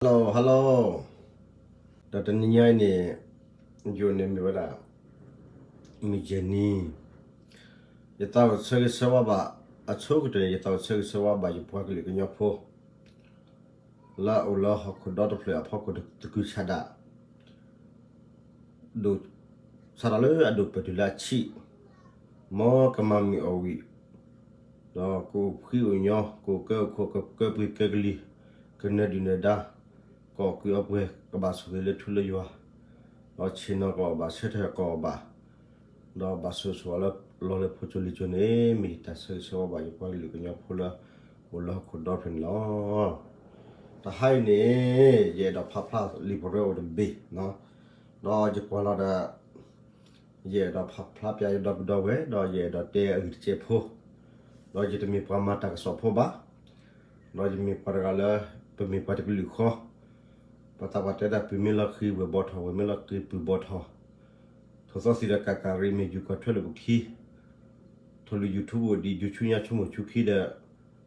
Hello hello, ဒီးတနံၤညါအံၤန့ၣ် ယိၤန့ၣ်မ့ၢ်ဝဲဒၣ် မုၢ်ယဲၢ်နံၤ, ယသးအိၣ်ဆၢဂ့ၤဆၢဝါဘၣ် အဆိကတၢၢ်န့ၣ် ယသးအိၣ်ဆၢဂ့ၤဆၢဝါဘၣ် ယပှၤကလုာ်ကညီဖိ လၢအအိၣ်လၢဟီၣ်ခိၣ်ဒီတဖျၢၣ်အဖီခိၣ်သကုၤဆးဒး စးထီၣ်လၢအဒိၣ်ပၢၢ်တုၤလၢအဆံး, မ်ကမၤမုာ်အီၣ်ဝံၣ်, ဒီးကအိၣ်ဖှံအိၣ်ညီ, ကအိၣ်ကၢအိၣ်ခိး, ကကၢပှ့ၤကၢကလံၤ, ကနၢၤဒုၣ်နၢၤဒါ, ကအီၣ်ကုးအီပှဲၤ, ကဘၣ်ဆိၣ်ဂ့ၤလၢထူလၢယွၤ, ဒီးဆ့ၣ်နီၤကအီၣ်ဘၣ်, ဆၢထၢၣ်ကအီၣ်ဘၣ်, ဒီးဘၣ်ဆိၣ်ဂ့ၤဆိၣ်ဝါလၢလီၢ်လၢဖိကၠိလံာ်ကၠိန့ၣ် မ့ၢ်ယတၢ်ဆၢဂ့ၤဆၢဝါဘၣ် ယပှၤကလုာ်ကညီဖိလၢ အိၣ်လၢဟီၣ်ခိၣ်ဒီဖျၢၣ်န့ၣ်လီၤ. တဟါအံၤန့ၣ် ယအဲၣ်ဒိးဖးဖျါလံာ်ပရၢအိၣ်တဘ့ၣ်, ဒီးယကွၢ်လီၤဒီး ယအဲၣ်ဒိးဖးဖျါပျါယဒီပုၢ်ဒီဝဲၢ်, ဒီးယအဲၣ်ဒိးတဲအဂ့ၢ်တစဲးဖိ, ဒီးယတမ့ၢ်ပှၤမၤတၢ်ကစီၣ်ဖိဘၣ်, ဒီးယမ့ၢ်ပှၤတဂၤလၢ ပမ့ၢ်ပှၤတကလုာ်ဃီ, ပှၤသးပှၢ်တဲဒၣ် ပုၢ်မ့ၢ်လီၤဃံၤဝဲၢ်ဘီထီၣ်, ဝဲၢ်မ့ၢ်လီၤဃံၤပုၢ်ဘီထီၣ်, ထိၣ်သီသံဒီးကးကးရံၣ်မ့ၢ်ယူၢ်ကွၢ်ထွဲလိာ်ပခံ, ထိၣ်လွံၢ် YouTube အိၣ်ဒံး ယူၢ်ဆူညါဆိကမိၣ်ဆူခံဒီး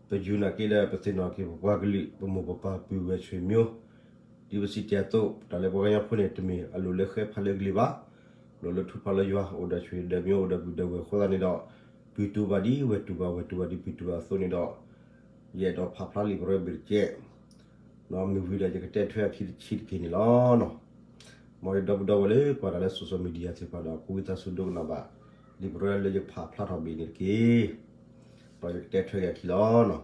ပယူၤနာ်က့ဒီး ပသ့ၣ်နီၣ်က့ၤပပှၤကလုာ် ပမိၢ်ပပၢ်ပုၢ်ဝဲၢ်ဆွေမျိုး, ဒ်ပစံးတ့ၢ်အသိး တၢ်လၢပှၤကညီဖိန့ၣ် တမ့ၢ်အလိၣ်လၢဃဲဖးလၢကလံၤဘၣ်, လိၣ်လၢထူဖးလၢယွၤ အိၣ်ဒီးဆွေဒီးမျိုး အိၣ်ဒီးပုၢ်ဒီးဝဲၢ်အဃိသတးန့ၣ်ဒီး ပုၢ်တူၢ်ဘၣ်ဒ်ဝဲၢ်တူၢ်ဘၣ် ဝဲၢ်တူၢ်ဘၣ်ဒ်ပုၢ်တူၢ်ဘၣ်အသိးန့ၣ်ဒီး ယအဲၣ်ဒိးဖးဖျါလံာ်ပရၢဘ့ၣ်တကဲး, ဒီးမ့ၢ်ဝံၤဒီးယကတဲထွဲအခံတဆံးတက့ၢ်န့ၣ်လီၤ. မ်ယဒီပုၢ်ဒီဝဲၢ်လၢကွၢ်တၢ်လၢ social media သ့ၣ်တဖၣ်ဒီး ကဝံသးစူၤဒိကနၣ်ဘၣ် လံာ်ပရၢလၢယဖးဖျါထီၣ်ဘ့ၣ်န့ၣ်တက့ၢ်. ဒီးယကတဲထွဲက့ၤအခံလီၤ.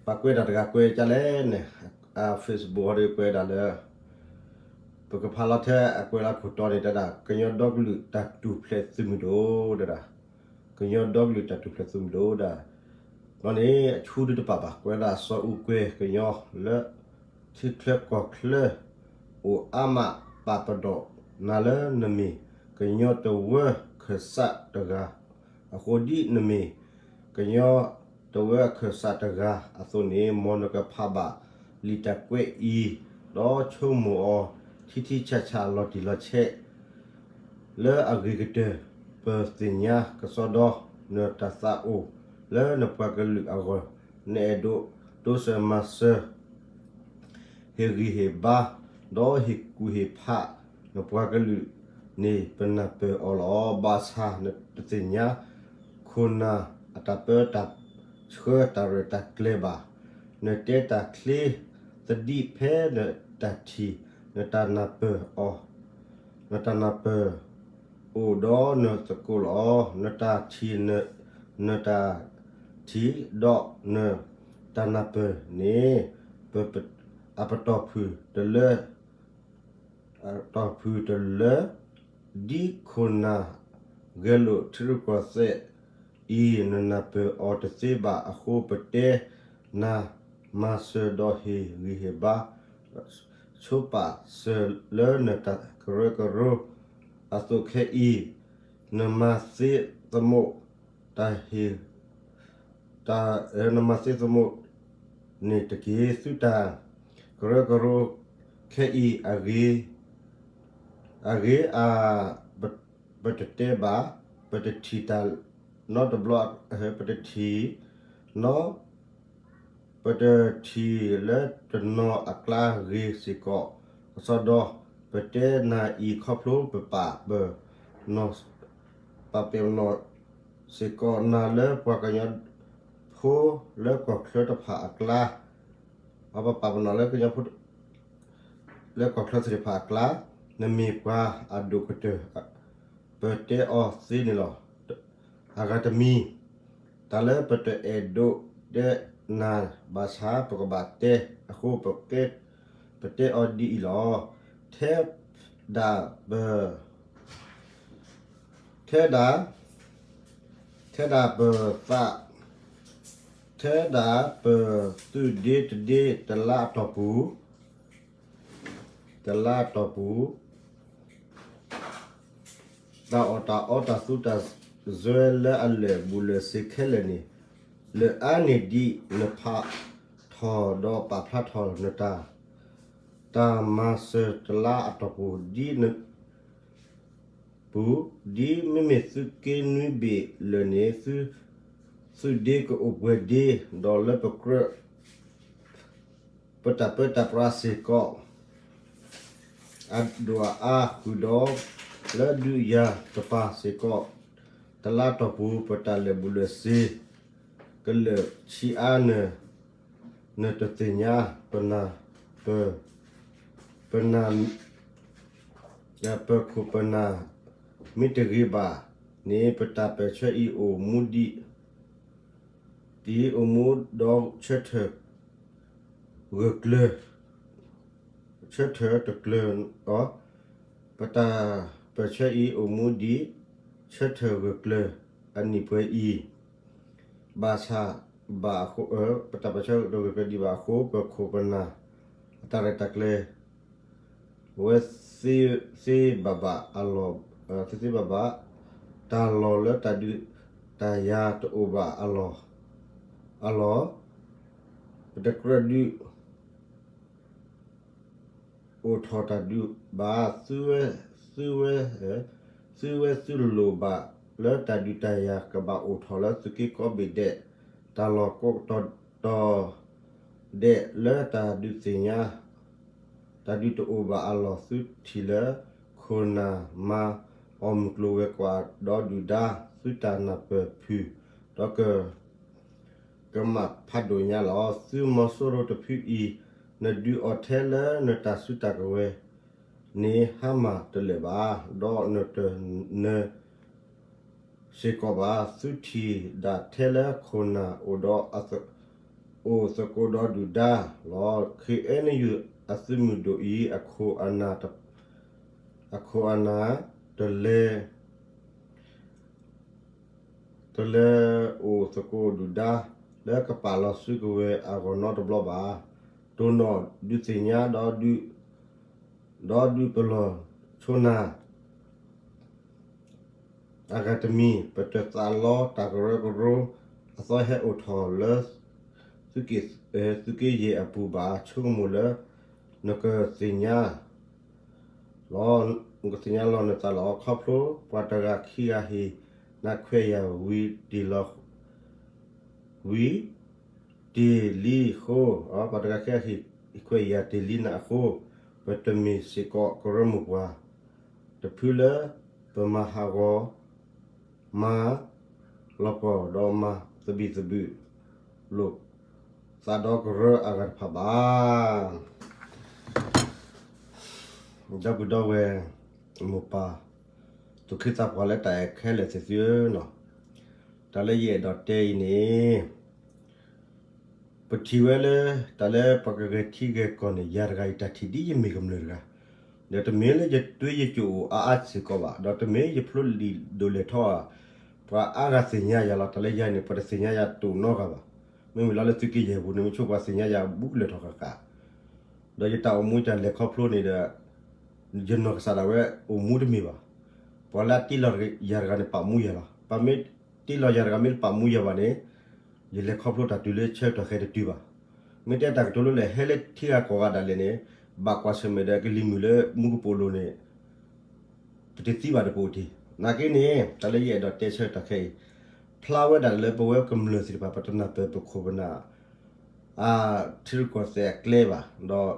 ပှၤကွဲးတၢ်တဂၤကွဲးဒ်လဲၣ်န့ၣ် အ Facebook ဟီဒီးကွဲးဒၣ်လၢ ပကဖးလီၤထဲအကွဲးလၢခိၣ်တီန့ၣ် တဲဒၣ် ကညီဒီကလုာ်တၢ်ထူၣ်ဖျဲးသုးမုၢ်ဒိၣ် တဲဒၣ် ကညီဒီကလုာ်တၢ်ထူၣ်ဖျဲးသုးမုၢ်ဒိၣ်ဒၣ်, ဒီးန့ၣ် အဆူဒုတပာ်ဘၣ် ကွဲးဒၣ်စီၤအူကွဲၤကညီလၢ ထံချၢကီၢ်ချၢ အိၣ်အါမး ပာ်ပနီၣ်နၤလၢနမ့ၢ် ကညီတဝၢခၢၣ်စးတဂၤ, အဃိဒ်နမ့ၢ် ကညီတဝၢခၢၣ်စးတဂၤအသိးန့ၣ် မ်နကဖးဘၣ်လံာ်တၢ်ကွဲးအံၤ, ဒီးဆိကမိၣ်အီၤ ထံထံဆးဆးလီၤတံၢ်လီၤဆဲး လၢအဂ့ၤကတၢၢ် ပသ့ၣ်ညါကစီဒီ နတၢ်သးအိၣ်လၢနပှၤကလုာ်အဂီၢ်, နအဲၣ်ဒိးတိစၢၤမၤစၢၤ ဟ့ၣ်ဂံၢ်ဟ့ၣ်ဘါ, ဒီးဟ့ၣ်ကူၣ်ဟ့ၣ်ဖး နပှၤကလုာ်န့ၣ် ပနၢ်ပၢၢ်အီၤလီၤ. ဘၣ်ဆၣ်နတသ့ၣ်ညါ ခိၣ်နၢ်အတၢ်ပၢတၢ်ဆှၢတၢ်ရဲၣ်တၢ်ကျဲၤဘၣ်. နတဲတၢ်ချ့သဒံးဖဲနတၢ်ထံၣ် နတၢ်နၢ်ပၢၢ်အီၤ, နတၢ်နၢ်ပၢၢ်အိၣ်ဒီးနသကိးလီၤ. နတၢ်ထံၣ်, နတၢ်ထံၣ်ဒီးနတၢ်နၢ်ပၢၢ်န့ၣ် အပတီၢ်ဖုၣ်တလၢ တီၢ်ဖုၣ်တလၢ ဒ်ခိၣ်နၢ်ဂဲၤလိာ်ထံရူၢ်ကီၢ်သဲးအံၤ နနၢ်ပၢၢ်အီၤတသ့ဘၣ်အဃိ ပတဲနၤမၤစၢၤဒီးဟ့ၣ်ဂံၢ်ဟ့ၣ်ဘါ ဆိပာ်စၢၤလၢနတၢ်ကရၢကရိအသိးခဲအံၤ နမၤသ့သမူးတၢ်ဟ့ၣ် တၢ်နမၤသ့သမူးန့ၣ်တက့ၢ်. သုတၢ်ကရၢကရိခဲအံၤ အဂ့ၤ အဂ့ၤအ ပတတဲဘၣ်, ပတထံၣ်တၢ်နီတဘျီ, ပတထံၣ်နီ ပတထံၣ်လၢတနီၤအကျါဂ့ၤစ့ၢ်ကီး, ကစီဒီ ပတဲနၤအံၤခီဖျိပပာ်ပနီၣ် ပပာ်ပနီၣ်စ့ၢ်ကီးနၤလၢပှၤကညီဖိလၢကီၢ်ချၢတဖၣ်အကျါ, ပပာ်ပနီၣ်လၢကညီဖိ လၢကီၢ်ချၢသ့ၣ်တဖၣ်အကျါ, နမ့ၢ်ပှၤအဒိၣ်ကတၢၢ် ပတဲအီၤသ့န့ၣ်လီၤ. အဂၤတမံၤ, တၢ်လၢပတအဲၣ်ဒိးတဲနၤဘၣ်ဆၣ် ပကဘၣ်တဲအဃိ ပကဲ ပတဲအီၤဒ်အံၤလီၤ. ထဲဒၣ်ပ ထဲဒၣ် ထဲဒၣ်ပသး ထဲဒၣ်ပသုးဒ့တဒ့တလါအတီၢ်ပူၤ တလါအတီၢ်ပူၤ တၢ်အီၣ်တၢ်အီတၢ်သူတၢ်စွဲလၢအလၢာ်ဘူၣ်လၢာ်စ့ၤခဲလၢာ်န့ၣ် လၢအါန့ၢ်ဒံးနဖးထီၣ်ဒီးပာ်ဖျါထီၣ်နတၢ် တၢ်မၤစၢၤတလါအတီၢ်ပူၤ ဒ် ပူၤ ဒ်မ့မ့ၢ်သုးက့နွံဘ့ၣ်လၢာ်န့ၣ် သုးဒ့ကအိၣ်ပှဲၤဒ့ ဒီးလၢပကြၢး ပတၢ်ပၢတၢ်ပြးစ့ၢ်ကီး အဒိၣ်အအါဃုာ်ဒီး လၢဒုးယၤတပၤစ့ၢ်ကီး တလါတီၢ်ပူၤ ပတၢ်လဲၤဘူးလဲၤစ့ၤ ကလၢာ်ဆံးအါနၢၤ နတသ့ၣ်ညါ ပနၢ်ပၢၢ် ပနၢ် ပခိၣ်ပနၢ် မ့ၢ်တဂ့ၤဘၣ်န့ၣ် ပတၢ်ပၢၢ်ဆၢအံၤအိၣ်မူဒံး တံၤအိၣ်မူဒီးဆၢထၢၣ် ဂၢၢ်ကျၢၤ ဆၢထၢၣ်တကျၢၤအီၤ, ပတၢ်ပၢၢ်ဆၢအံၤအိၣ်မူဒံး ဆၢထၢၣ်ဂၢၢ်ကျၢၤ အနံၣ်ပှဲၤအံၤ ဘၣ်ဆၣ်ဘၣ်အဃိ ပတၢ်ပၢၢ်ဆၢဂၢၢ်ကျၢၤဒံးဘၣ်အဃိ ပခိၣ်ပနၢ် အတၢ်ရဲၣ်တၢ်ကျဲၤ ဝဲသ့သ့ဘၣ်ဘၣ်အလီၢ်, သ့သ့ဘၣ်ဘၣ် တၢ်လီၢ်လၢတၢ်ဒုးတၢ်ယၤတအိၣ်ဘၣ်အလီၢ်, အလီၢ်, ပတကြၢးဒုး အိၣ်ထီၣ်တၢ်ဒုးဘၣ်, သုဝဲ, သုဝဲ, သုဝဲသုလိၣ်ဘၣ်လၢတၢ်ဒုးတၢ်ယၤ ကဘၣ်အိၣ်ထီၣ်လၢသုးက့ကိးဘ့ၣ်ဒဲး, တၢ်လီၢ်ကိးတီၤဒဲးလၢတၢ်ဒုးသ့ၣ်ညါ တၢ်ဒုးတအိၣ်ဘၣ်အလီၢ် သုထံၣ်လၢ ခိၣ်နၢ်မၤအီၣ်မုၢ်ကျိၤဝဲၤကွာ်ဒီးဒုၣ်ဒါ သုတၢ်နၢ်ပၢၢ်ဖုၣ် ဒီးက ကမၣ်ဖးဒိၣ်ညါလီၤ. သုးမီၤစိရိၤတဖုအံၤ နဒုးအီၤထဲလၢနတၢ်စုတၢ်ကဝဲၤန့ၣ် ဟါမၢ်တလၢာ်ဘၣ်, ဒီးနတနၢၤစ့ၢ်ကီးဘၣ်. သုထံၣ်ဒၣ်ထဲလၢခိၣ်နၢ်အိၣ်ဒီး အိၣ်သကိးဒီးဒုၣ်ဒါလီၤ. ခ့ၣ်အဲၣ်ယူၣ်အသုးမုၢ်ဒိၣ်အံၤ အခိၣ်အနၢ် အခိၣ်အနၢ် တလဲၤ တလဲၤအိၣ်သကိးဒုၣ်ဒါ လၢကပာ်လီၤစုကဝဲၤအဂီၢ်နီတဘျီဘၣ်. တိၢ်နီၣ်ဒုးသ့ၣ်ညါ ဒီးဒုးပလီၢ်ဆိနၢ် အဂၤတမံၤ ပတသးလီတၢ်ကရၢကရိ အသီဟဲအိၣ်ထီၣ်လၢ သုးက့ယဲၢ်အပူၤဘၣ်. ဆိကမိၣ်လၢ နကသ့ၣ်ညါ လီၤ, နကသ့ၣ်ညါလီၤနသးလီၤ. ခီဖျိပှၤတဂၤခံဂၤဟ့ၣ်နၤခွဲးယာ်ဝံၤတ့ၢ်လီၤ, ဝံၤတ့ၢ်လံအဃိ, ပှၤတဂၤခံဂၤဟ့ၣ်ခွဲးယာ်တ့ၢ်လံနၤအဃိ, ပတမ့ၢ်စ့ၢ်ကီးကရၢမိၢ်ပှၢ် တဖုလၢ ပမၤဟးဂီၤ မၤလီၤပှီၢ်ဒီးမၤသဘံၣ်သဘုၣ်လိာ်သးဒီးကရၢအဂၤတဖၣ်ဘၣ်. ဒီပုၢ်ဒီဝဲၢ် မိၢ်ပၢ် သူၣ်က့သးပှၢ်လၢတၢ်အဲၣ်ခဲလၢာ်သ့ၣ်သုဧၢ, တၢ်လၢယအဲၣ်ဒိးတဲအံၤန့ၣ် ပထံၣ်ဝဲလၢ တၢ်လၢပှၤကဂဲၤထံဂဲၤကီၢ်န့ၣ် ယၤတဂၤယတၢ်ထံၣ်ဒ်ယမ့ၢ်ကမျၢၢ်တဂၤ, ဒီးတမ့ၢ်လၢယတွ့ယကိာ်အိၣ်အါအါစ့ၢ်ကီးဘၣ်, ဒီးတမ့ၢ်ယဖျိလံာ်ဒိၣ်လဲၢ်ထီဧါ, ပှၤအါဂၤသ့ၣ်ညါယၤလီၤ. တၢ်လၢယၤန့ၣ် ပှၤတသ့ၣ်ညါယၤတအိၣ်နီတဂၤဘၣ်. မ့မ့ၢ်လီၤလၢသုးက့ယဲၢ်ပူၤန့ၣ် မ့ၢ်ဆိပှၤသ့ၣ်ညါယၤဘူးကလၢာ်ထီၣ်ဃၣ်ဃၣ်, ဒီးယတၢ်အိၣ်မူတၢ်လဲၤခီဖျိန့ၣ်ဒီး ယနီၢ်ကစၢ်ဒၣ်ဝဲအိၣ်မူတမ့ၢ်ဘၣ်. ပှၤလၢအတ့လီၤယၤတဂၤန့ၣ် ပာ်မူယၤလီၤ. ပှၤမ့ၢ်တ့လီၤယၤတဂၤမ့ၢ်တပာ်မူယၤဘၣ်န့ၣ် ယလဲၤခီဖျိတၢ်တုၤလၢဆၢကတီၢ်ခဲတတုၤဘၣ်. မ့ၢ်တဲတၢ်ကတိၤလၢလဲၣ် ဟဲလၢထံဂၤကီၢ်ဂၤဒၣ်လဲာ်န့ၣ် ဘၣ်ကွၢ်ဆၢၣ်မဲာ်ဒီးကလံၤမုၢ်လၢမူကပိာ်လိၤန့ၣ် ပတသံဘၣ်တပိာ်တ့ၢ်. နာ်က့န့ၣ် တၢ်လၢယအဲၣ်ဒိးတဲဆၢကတီၢ်ခဲအံၤ ဖျါဝဲဒၣ်လၢပဝဲကမျၢၢ်သ့ၣ်တဖၣ် ပတနၢ်ပၢၢ်ပခိၣ်ပနၢ် အထံရူၢ်ကီၢ်သဲးအကျဲဘၣ်, ဒီး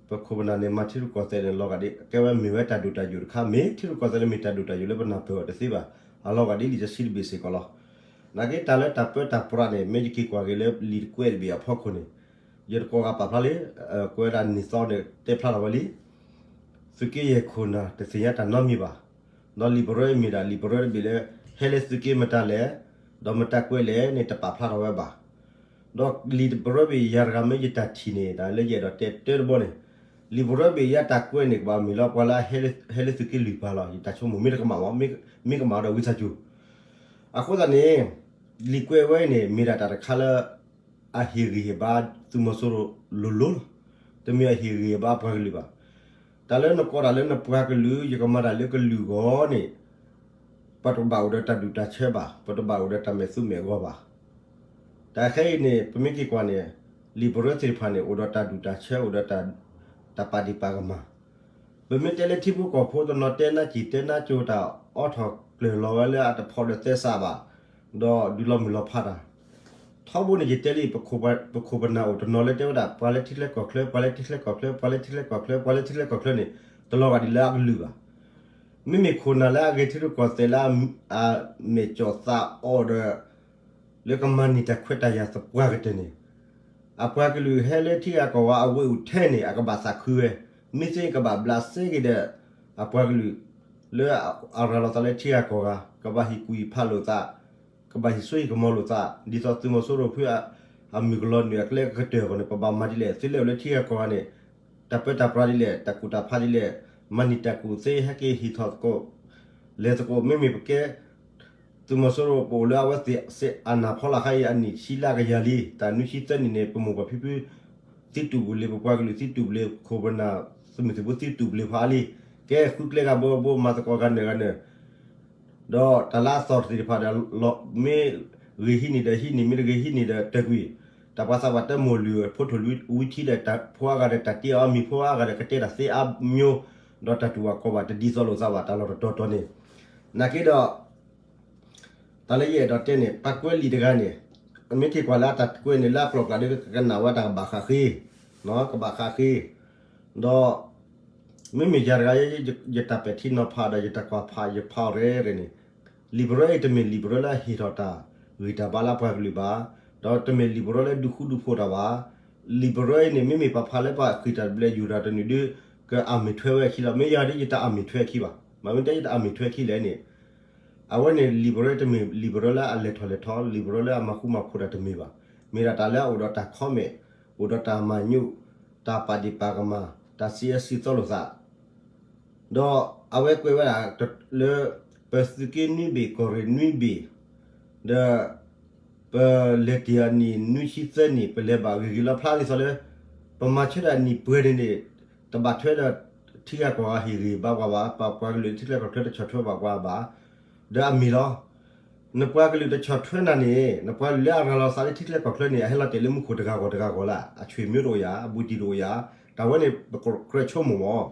ပခိၣ်ပနၢ်န့ၣ် မၤထံရူၢ်ကီၢ်သဲးန့ၣ် လီၤဂာ်ဒ် ကဲဝဲမ့ၢ်ဝဲတၢ်ဒိၣ်တၢ်ယိာ်တခါ, မ့ၢ်ထံရူၢ်ကီၢ်သဲးန့ၣ် မ့ၢ်တၢ်ဒိၣ်တၢ်ယိာ်လၢပနၢ်ပၢၢ်အီၤတသ့ဘၣ်, အလီၤဂာ်ဒ်လံာ်စီဆှံတဘ့ၣ်စ့ၢ်ကီးလီၤ. နာ်က့တၢ်လၢတၢ်ပၢတၢ်ပြးန့ၣ် မ့ၢ်ယက့ၤကွၢ်က့ၤလၢလံာ်တကွဲးတဘ့ၣ်အဖီခိၣ်န့ၣ် ယတကိးဂၤပာ်ဖျါလံ, ကွဲးဒၣ်နံၣ်သီန့ၣ် တဲဖျါထီၣ်ဝဲလံ သုးက့ယဲၢ်ခိၣ်နၢ်တသ့ၣ်ညါတၢ်နီတမံၤဘၣ်. ဒီးလံာ်ပရၢအံၤမ့ၢ်ဒၣ်လံာ်ပရၢတဘ့ၣ်လၢ ဟဲလၢသုးက့မတၤလဲၣ်, ဒီးမတၤကွဲးလဲၣ်န့ၣ် တပာ်ဖျါထီၣ်ဝဲဘၣ်. ဒီးလံာ်ပရၢဘ့ၣ်ယၤတဂၤမ့ၢ်ယတၢ်ထံၣ်န့ၣ် တၢ်လၢယအဲၣ်ဒိးတဲတၢတဘီန့ၣ်, လံာ်ပရၢဘ့ၣ်ယၤတၢ်ကွဲးန့ၣ် ကဘၣ်မ့ၢ်လီၤ ပှၤလၢအဟဲလၢသုးက့လွံၢ်ပၤလီၤ. ယတၢ်ဆိကမိၣ်မ့ၢ်တကမၣ်မ့ၢ်, မ့ၢ်ကမၣ်ဒီးဝံသးစူၤ အဃိသတးန့ၣ် လံာ်ကွဲးဝဲအံၤန့ၣ် မ့ၢ်ဒၣ်တၢ်တခါလၢ အဟ့ၣ်ဂံၢ်ဟ့ၣ်ဘါသုးမီၤစိရိၤလိၤလိၤလီၤ. တမ့ၢ်အဟ့ၣ်ဂံၢ်ဟ့ၣ်ဘါပှၤကလုာ်ဘၣ်. တၢ်လၢနကိးတၢ်လၢနပှၤကလုာ် ယကမၤတၢ်လၢကလုာ်အဂီၢ်န့ၣ် ပတဘၣ်အိၣ်ဒီးတၢ်ဒူၣ်တၢ်ဆၢဘၣ်, ပတဘၣ်အိၣ်ဒီးတၢ်မဲာ်သူမဲာ်ဂီၢ်ဘၣ်. တၢ်ခဲအံၤန့ၣ် ပမ့ၢ်က့ၤကွၢ်န့ၣ် လံာ်ပရၢသ့ၣ်တဖၣ်န့ၣ် အိၣ်ဒီးတၢ်ဒူၣ်တၢ်ဆၢ အိၣ်ဒီးတၢ်ပာ်ဒံးပာ်ကမၣ် ပမ့ၢ်တဲလၢထံဖိကီၢ်ဖိတနီၤတဲနါစံၣ်တဲနါကိၤတၢ် အိးထီၣ်ကျၢၤလီၤဝဲလၢအတဖိးဒီးသဲစးဘၣ်, ဒီးဒုးလီၤမုၢ်လီၤဖးတၢ်, ထီဘိန့ၣ်ယတဲလံ ပခိၣ်ပနၢ်အိၣ်တနီၤလၢတဲဝဲဒၣ် ပှၤလၢထံချၢကီၢ်ချၢ ပှၤလၢထံချၢကီၢ်ချၢ ပှၤလၢထံချၢကီၢ်ချၢ ပှၤလၢထံချၢကီၢ်ချၢန့ၣ် တလီၤဂာ်ဒ်လၢအကလုာ်ဘၣ်. မ့မ့ၢ်ခိၣ်နၢ်လၢအဂဲၤထံရူၢ်ကီၢ်သဲးလၢ အမဲာ်ကၠီၣ်သးအီၤဒီး လၢကမၤန့ၢ်တၢ်ခွဲးတၢ်ယာ်သပှၢ်ကတၢၢ်န့ၣ် အပှၤကလုာ်ဟဲလၢထံဂၤကီၢ်ဂၤအဝ့ၢ်အိၣ်ထဲန့ၣ် အကဘၣ်သးခုဝဲ, မ့ၢ်သ့ကဘၣ်ဘျးစဲက့ၤဒီး အပှၤကလုာ် လၢအရၤလီၤသးလၢထံဂၤကီၢ်ဂၤ ကဘၣ်ဟ့ၣ်ကူၣ်ဟ့ၣ်ဖးလိာ်သး, ကဘၣ်ဟ့ၣ်စိဟ့ၣ်ကမီၤလိာ်သး ဒ်သိးသုးမီၤစိရိၤဖု အမုၢ်ကလီၤနုာ်အကျဲကကတၢၢ်အဂီၢ်န့ၣ် ပဘၣ်မၤဒ်လဲၣ် သုလဲၤအိၣ်လၢထံဂၤကီၢ်ဂၤန့ၣ် တၢ်ပၢတၢ်ပြးဒ်လဲၣ် တၢ်ကူၣ်တၢ်ဖးဒ်လဲၣ် မၤန့ၢ်တၢ်ကူၣ်သ့ဟဲက့ၤဟ့ၣ်ထီၣ်သကိး လဲၤသကိး မ့မ့ၢ်ပကဲ သုးမီၤစိရိၤပအိၣ်လၢအဝဲသ့ၣ်စ့ၢ်အနၢ်ဖီလာ်ခါအံၤ အနံၣ်ဆံလၢအကယၤလံ တၢ်နွံဆံသၢနံၣ်န့ၣ် ပမိၢ်ပၢ်ဖံဖု သံတူၢ်ပူၤလံ ပပှၤကလုာ်သံတူၢ်ပူၤလံ ခိၣ်ပနၢ် သုးမုၢ်သံၣ်ဘိသံတူၢ်ပူၤလံဖးအါလံ ကဲဃုကျဲဂၤဘိဘိမၤသကိးဂၤနၢၤဂၤနၢၤ ဒီးတၢ်လၢအသီတသ့ၣ်တဖၣ်ဒီး မ့ၢ်ဂ့ၤဟံးန့ၢ်ဒီးဟံးန့ၢ် မ့ၢ်တဂ့ၤဟံးန့ၢ်ဒီးတၢ်ကွံာ် တၢ်ပှၤသးပှၢ်တၢ်မိၢ်လုၢ်ဖိထိၣ်လွံၢ်ထံဒီး တၢ်ဖိအါဂၤဒီးတၢ်တ့အီၤ မံၤဖိအါဂၤဒီးကတဲတၢ်သ့အါမျိုး ဒီးတၢ်တူၢ်ဘၣ်ခီၣ်ဘၣ်တဒ်သိးလိာ်သးဘၣ် တၢ်လီၢ်တတီၤတီၤန့ၣ် နာ်က့ဒီး တၢ်လၢယအဲၣ်ဒိးတဲန့ၣ် ပှၤကွဲးလံာ်တဂၤန့ၣ် မ့ၢ်က့ၤကွၢ်လၢအတၢ်ကွဲးန့ၣ် လၢအကျိၤကျဲဒ်ကနၣ်ဝဲတၢ်ကဘၣ်ဃးဃ့ ကဘၣ်ဃးဃ့ ဒီး မ့မ့ၢ်ယၤတဂၤ ယတၢ်ပဲာ်ထံနီၤဖးဒီး ယတၢ်ကွၢ်ဖး ယဖးအီၤရဲၣ်ရဲၣ်န့ၣ် လံာ်ပရၢအံၤတမ့ၢ်လံာ်ပရၢလၢအဟ့ၣ်ထီၣ်တၢ်ဂံၢ်တၢ်ဘါလၢအပှၤကလုာ်ဘၣ်, ဒီးတမ့ၢ်လံာ်ပရၢလၢဒုးဃူဒုးဖိးတၢ်ဘၣ်. လံာ်ပရၢအံၤန့ၣ် မ့မ့ၢ်ပှၤဖးလၢပှၤဃံၢ်တၢ်တဘျဲၣ်ယူၤတၢ်တနုာ်ဒုး ကအမ့ၢ်ထွဲဝဲအခံလီၤ. မ့ၢ်ယၤဒ်ယတၢ်အမ့ၢ်ထွဲအခံဘၣ်. မ့မ့ၢ်တဲယတၢ်အမ့ၢ်ထွဲအခံလဲၣ်န့ၣ် အဝဲန့ၣ်လံာ်ပရၢတမ့ၢ်လံာ်ပရၢလၢအလဲၤထီၣ်လဲၤထီ လံာ်ပရၢလၢအမၤဃူမၤဖိးတၢ်တမ့ၢ်ဘၣ်. မ့ၢ်ဒၣ်တၢ်လၢအအိၣ်ဒီးတၢ် comment အိၣ်ဒီးတၢ်မၤညူး တၢ်ပာ်ဒ့ၣ်ပာ်ကမၣ် တၢ်စံးအၢစံးသီလိာ်သး ဒီးအဝဲကွဲးဝဲဒၣ်လၢ ပသုးက့နွံဘ့ၣ် ကီၢ်ရ့ၣ်နွံဘ့ၣ် ဒီး ပလဲၤတ့ၢ်အနံၣ်နွံဆံသၢနံၣ် ပလဲၤဘၣ်ဂ့ၤဂ့ၤလီၤဖျါဒ်သိးလၢ ပမၤဆၢတၢ်နံၣ်ပှဲၤန့ၣ်န့ၣ် တဘၣ်ထွဲဒီးထံဂၤကီၢ်ဂၤဟ့ၣ်ဂံၢ်ဘါပှၤဘၣ်, ပပှၤကလုာ်လၢထံချၢကီၢ်ချၢတဆီၣ်ထွဲဘၣ်ပှၤဘၣ်. ဒီးအမ့ၢ်လီၤ. နပှၤကလုာ်တဆီၣ်ထွဲနၤန့ၣ် နပှၤကလုာ်လၢအရၤလီၤသးလၢထံချၢကီၢ်ချၢန့ၣ် အဟဲလီၤတဲာ်လၢမူခိၣ်တဂၤဂီၢ်တဂၤဂီၢ်လၢ အဆွေမျိုးတအိၣ်ယၤ အဘူးတံၢ်တအိၣ်ယၤ တၢ်ဝဲန့ၣ် ပကြၢးဆိကမိၣ်မး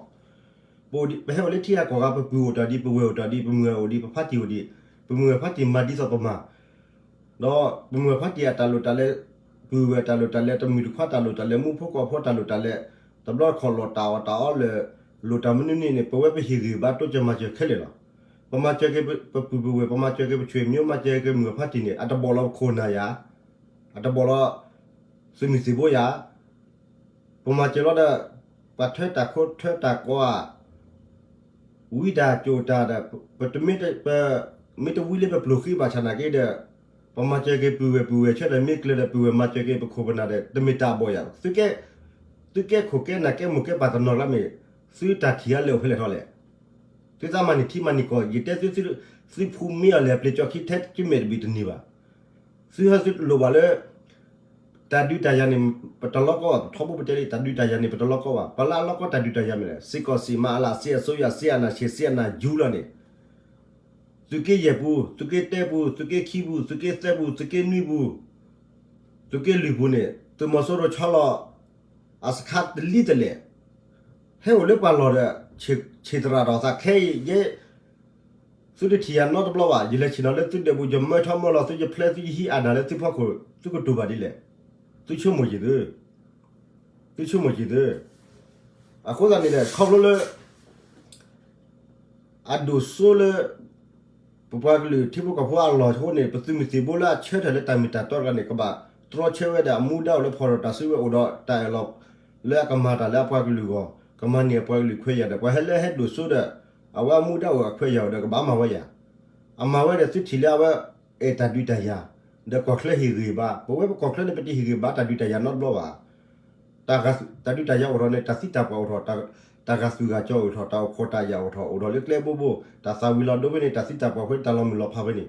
ပဟဲအိၣ်လၢထံဂၤကီၢ်ဂၤ ပပုၢ်အိၣ်တ့ၢ်ဒံး ပဝဲၢ်အိၣ်တ့ၢ်ဒံး ပမုၢ်အိၣ်ဒံး ပဖါတံၢ်အိၣ်ဒံး ပမုၢ်ဂၤဖါတံၢ်မၤဒ်သိးပမၤ ဒီးပမုၢ်ဂၤဖါတံၢ်အတၢ်လိၣ်တၢ်လဲၤ ပုၢ်ဝဲၢ်တၢ်လိၣ်တၢ်လဲၤ တမုၢ်တခွါတၢ်လိၣ်တၢ်လဲၤ မူဖိကီၢ်ဖိတၢ်လိၣ်တၢ်လဲၤ တဘျီတခီၣ်လီၤတၢ်အီၣ်တၢ်အီလၢ လိၣ်တၢ်မနုၤန့ၣ်န့ၣ် ပဝဲပဟ့ၣ်ဂံၢ်ဘါတိစၢၤမၤစၢၤခဲလၢာ်လီၤ. ပမၤစၢၤက့ၤပပုၢ်ပဝဲၢ် ပမၤစၢၤက့ၤပဆွေမျိုး မၤစၢၤက့ၤမုၢ်ဂၤဖါတံၢ်န့ၣ် အတဘီၣ်လီၤပခိၣ်နၢ်ယၤ အတဘီၣ်လီၤ သုးမုၢ်သံၣ်ဘိယၤ ပမၤစၢၤလီၤဒီး ပှၤထွဲတၢ်ခိထွဲတၢ်ကွၢ် ဝံတၢ်ကိၣ်တၢ်ဒီး ပတမ့ၢ် ပမ့ၢ်တဝံလၢပပျိၢ်ဃံဘၣ်ဆၣ်နာ်က့ဒီး ပမၤစၢၤက့ၤပုၢ်ဝဲၢ်ပုၢ်ဝဲၢ်ဆၢဒီး မ့ၢ်ကျၢၤဒီးပုၢ်ဝဲၢ်မၤစၢၤက့ၤပခိၣ်ပနၢ်ဒီး တမ့ၢ်တၢ်အဘီၣ်ယၤ သုကဲခိၣ်ကဲနၢ်ကဲမိၢ်ကဲပၢ်တနီၤကျါမ့ၢ် သုတၢ်ထံၣ်အါလဲၣ်အိၣ်ဖဲလဲၣ်ထီၣ်လဲၣ် သုသးမၤန့ၢ်ထံမၤန့ၢ်ကီၢ် ယတဲသု သုဖူမ့ၢ်အီၤလဲၣ် အပျ့ၤကၠီခံထဲတမဲာ်တဘ့ၣ်တန့ၢ်ဘၣ်. သုဟဲသုလိၣ်ဘၣ်လၢ တၢ်ဒုးတၢ်ယၤန့ၣ် ပတလီကီဘၣ် ပထီဘိပတဲလံ တၢ်ဒုးတၢ်ယၤန့ၣ် ပတလီကီဘၣ်. ပှၤလၢအလီကီတၢ်ဒုးတၢ်ယၤမ့ၢ်လဲၣ် စစ်ကောင်စီ မအလ စစ်အစိုးရ စစ်အာဏာရှင် စစ်အာဏာယူလီၤန့ၣ် သုးက့ယဲၢ်ပူၤ သုးက့တၢပူၤ သုးက့ခံပူၤ သုးက့သၢပူၤ သုးက့နွံပူၤ သုးက့လွံၢ်ပူၤန့ၣ် သုးမီၤစိရိၤဆီလီၤ အစခါတလံတလဲၣ် ဟဲအိၣ်လၢပှၤလီၢ်ဒီး ဆံးသရၣ်ဒီးသးခဲအံၤ ယဲ သုတထံၣ်ယၤနီတဘျီဘၣ် ယလဲၤဆ့ၣ်နီၤလၢသုဒၢးပူၤ ယမၢထီၣ်မၢလီၤ သုယဖျဲသုယဟံးအနၢ်လၢသုဖီခိၣ် သုကတိၤဘၣ်ဒ်လဲၣ် သုဆိကမိၣ်က့ၤသု သုဆိကမိၣ်က့ၤသု အဃိသတးန့ၣ်ဒီး ခီဖျိလၢ အဒိၣ်စိလၢ ပပှၤကလုာ်ထံဖိကီၢ်ဖိအလီၢ်အဃိန့ၣ် ပသုးမုၢ်သံၣ်ဘိလၢအဆၢထၢၣ်လၢတၢ်မ့ၢ်တၢ်တီတဂၤန့ၣ် ကဘၣ်တြီဆၢဝဲဒီးအမူဒါအိၣ်လၢဖီၣ်ထီၣ်တၢ်စုဝဲအိၣ်ဒီးတၢ်အၢၣ်လီၤ လၢအကမၤတၢ်လၢအပှၤကလုာ်အဂီၢ် ကမၤန့ၢ်အပှၤကလုာ်ခွဲးယာ်ဒီး ပှၤဟဲလၢဟဲဒိၣ်စိဒီး အဝဲအမူဒါအိၣ်အခွဲးယာ်အိၣ်ဒီးကဘၣ်မၤဝဲယၤ အမၤဝဲဒီးသုထံၣ်လၢအဝဲအဲၣ်တၢ်ဒုးတၢ်ယၤ ဒီးကီၢ်ချၢဟ့ၣ်ဂံၢ်ဘါ ပဝဲပကီၢ်ချၢန့ၣ် ပတဟ့ၣ်ဂံၢ်ဘါတၢ်ဒုးတၢ်ယၤနီတဘျီဘၣ် တၢ်ဒုးတၢ်ယၤအိၣ်ထီၣ်န့ၣ် တၢ်သံတၢ်ပှၢ်အိၣ်ထီၣ် တၢ်ဂာ်သူၣ်ဂာ်ကၠီအိၣ်ထီၣ် တၢ်အိၣ်ခိးတၢ်ယာ်အိၣ်ထီၣ် အိၣ်ဒီးလၢကျဲဘိဘိ တၢ်သၣ်ဝံၤလီၤဒိဖဲန့ၣ် တၢ်သံတၢ်ပှၢ်ဖဲန့ၣ် တၢ်လီၤမုၢ်လီၤဖးဖဲန့ၣ်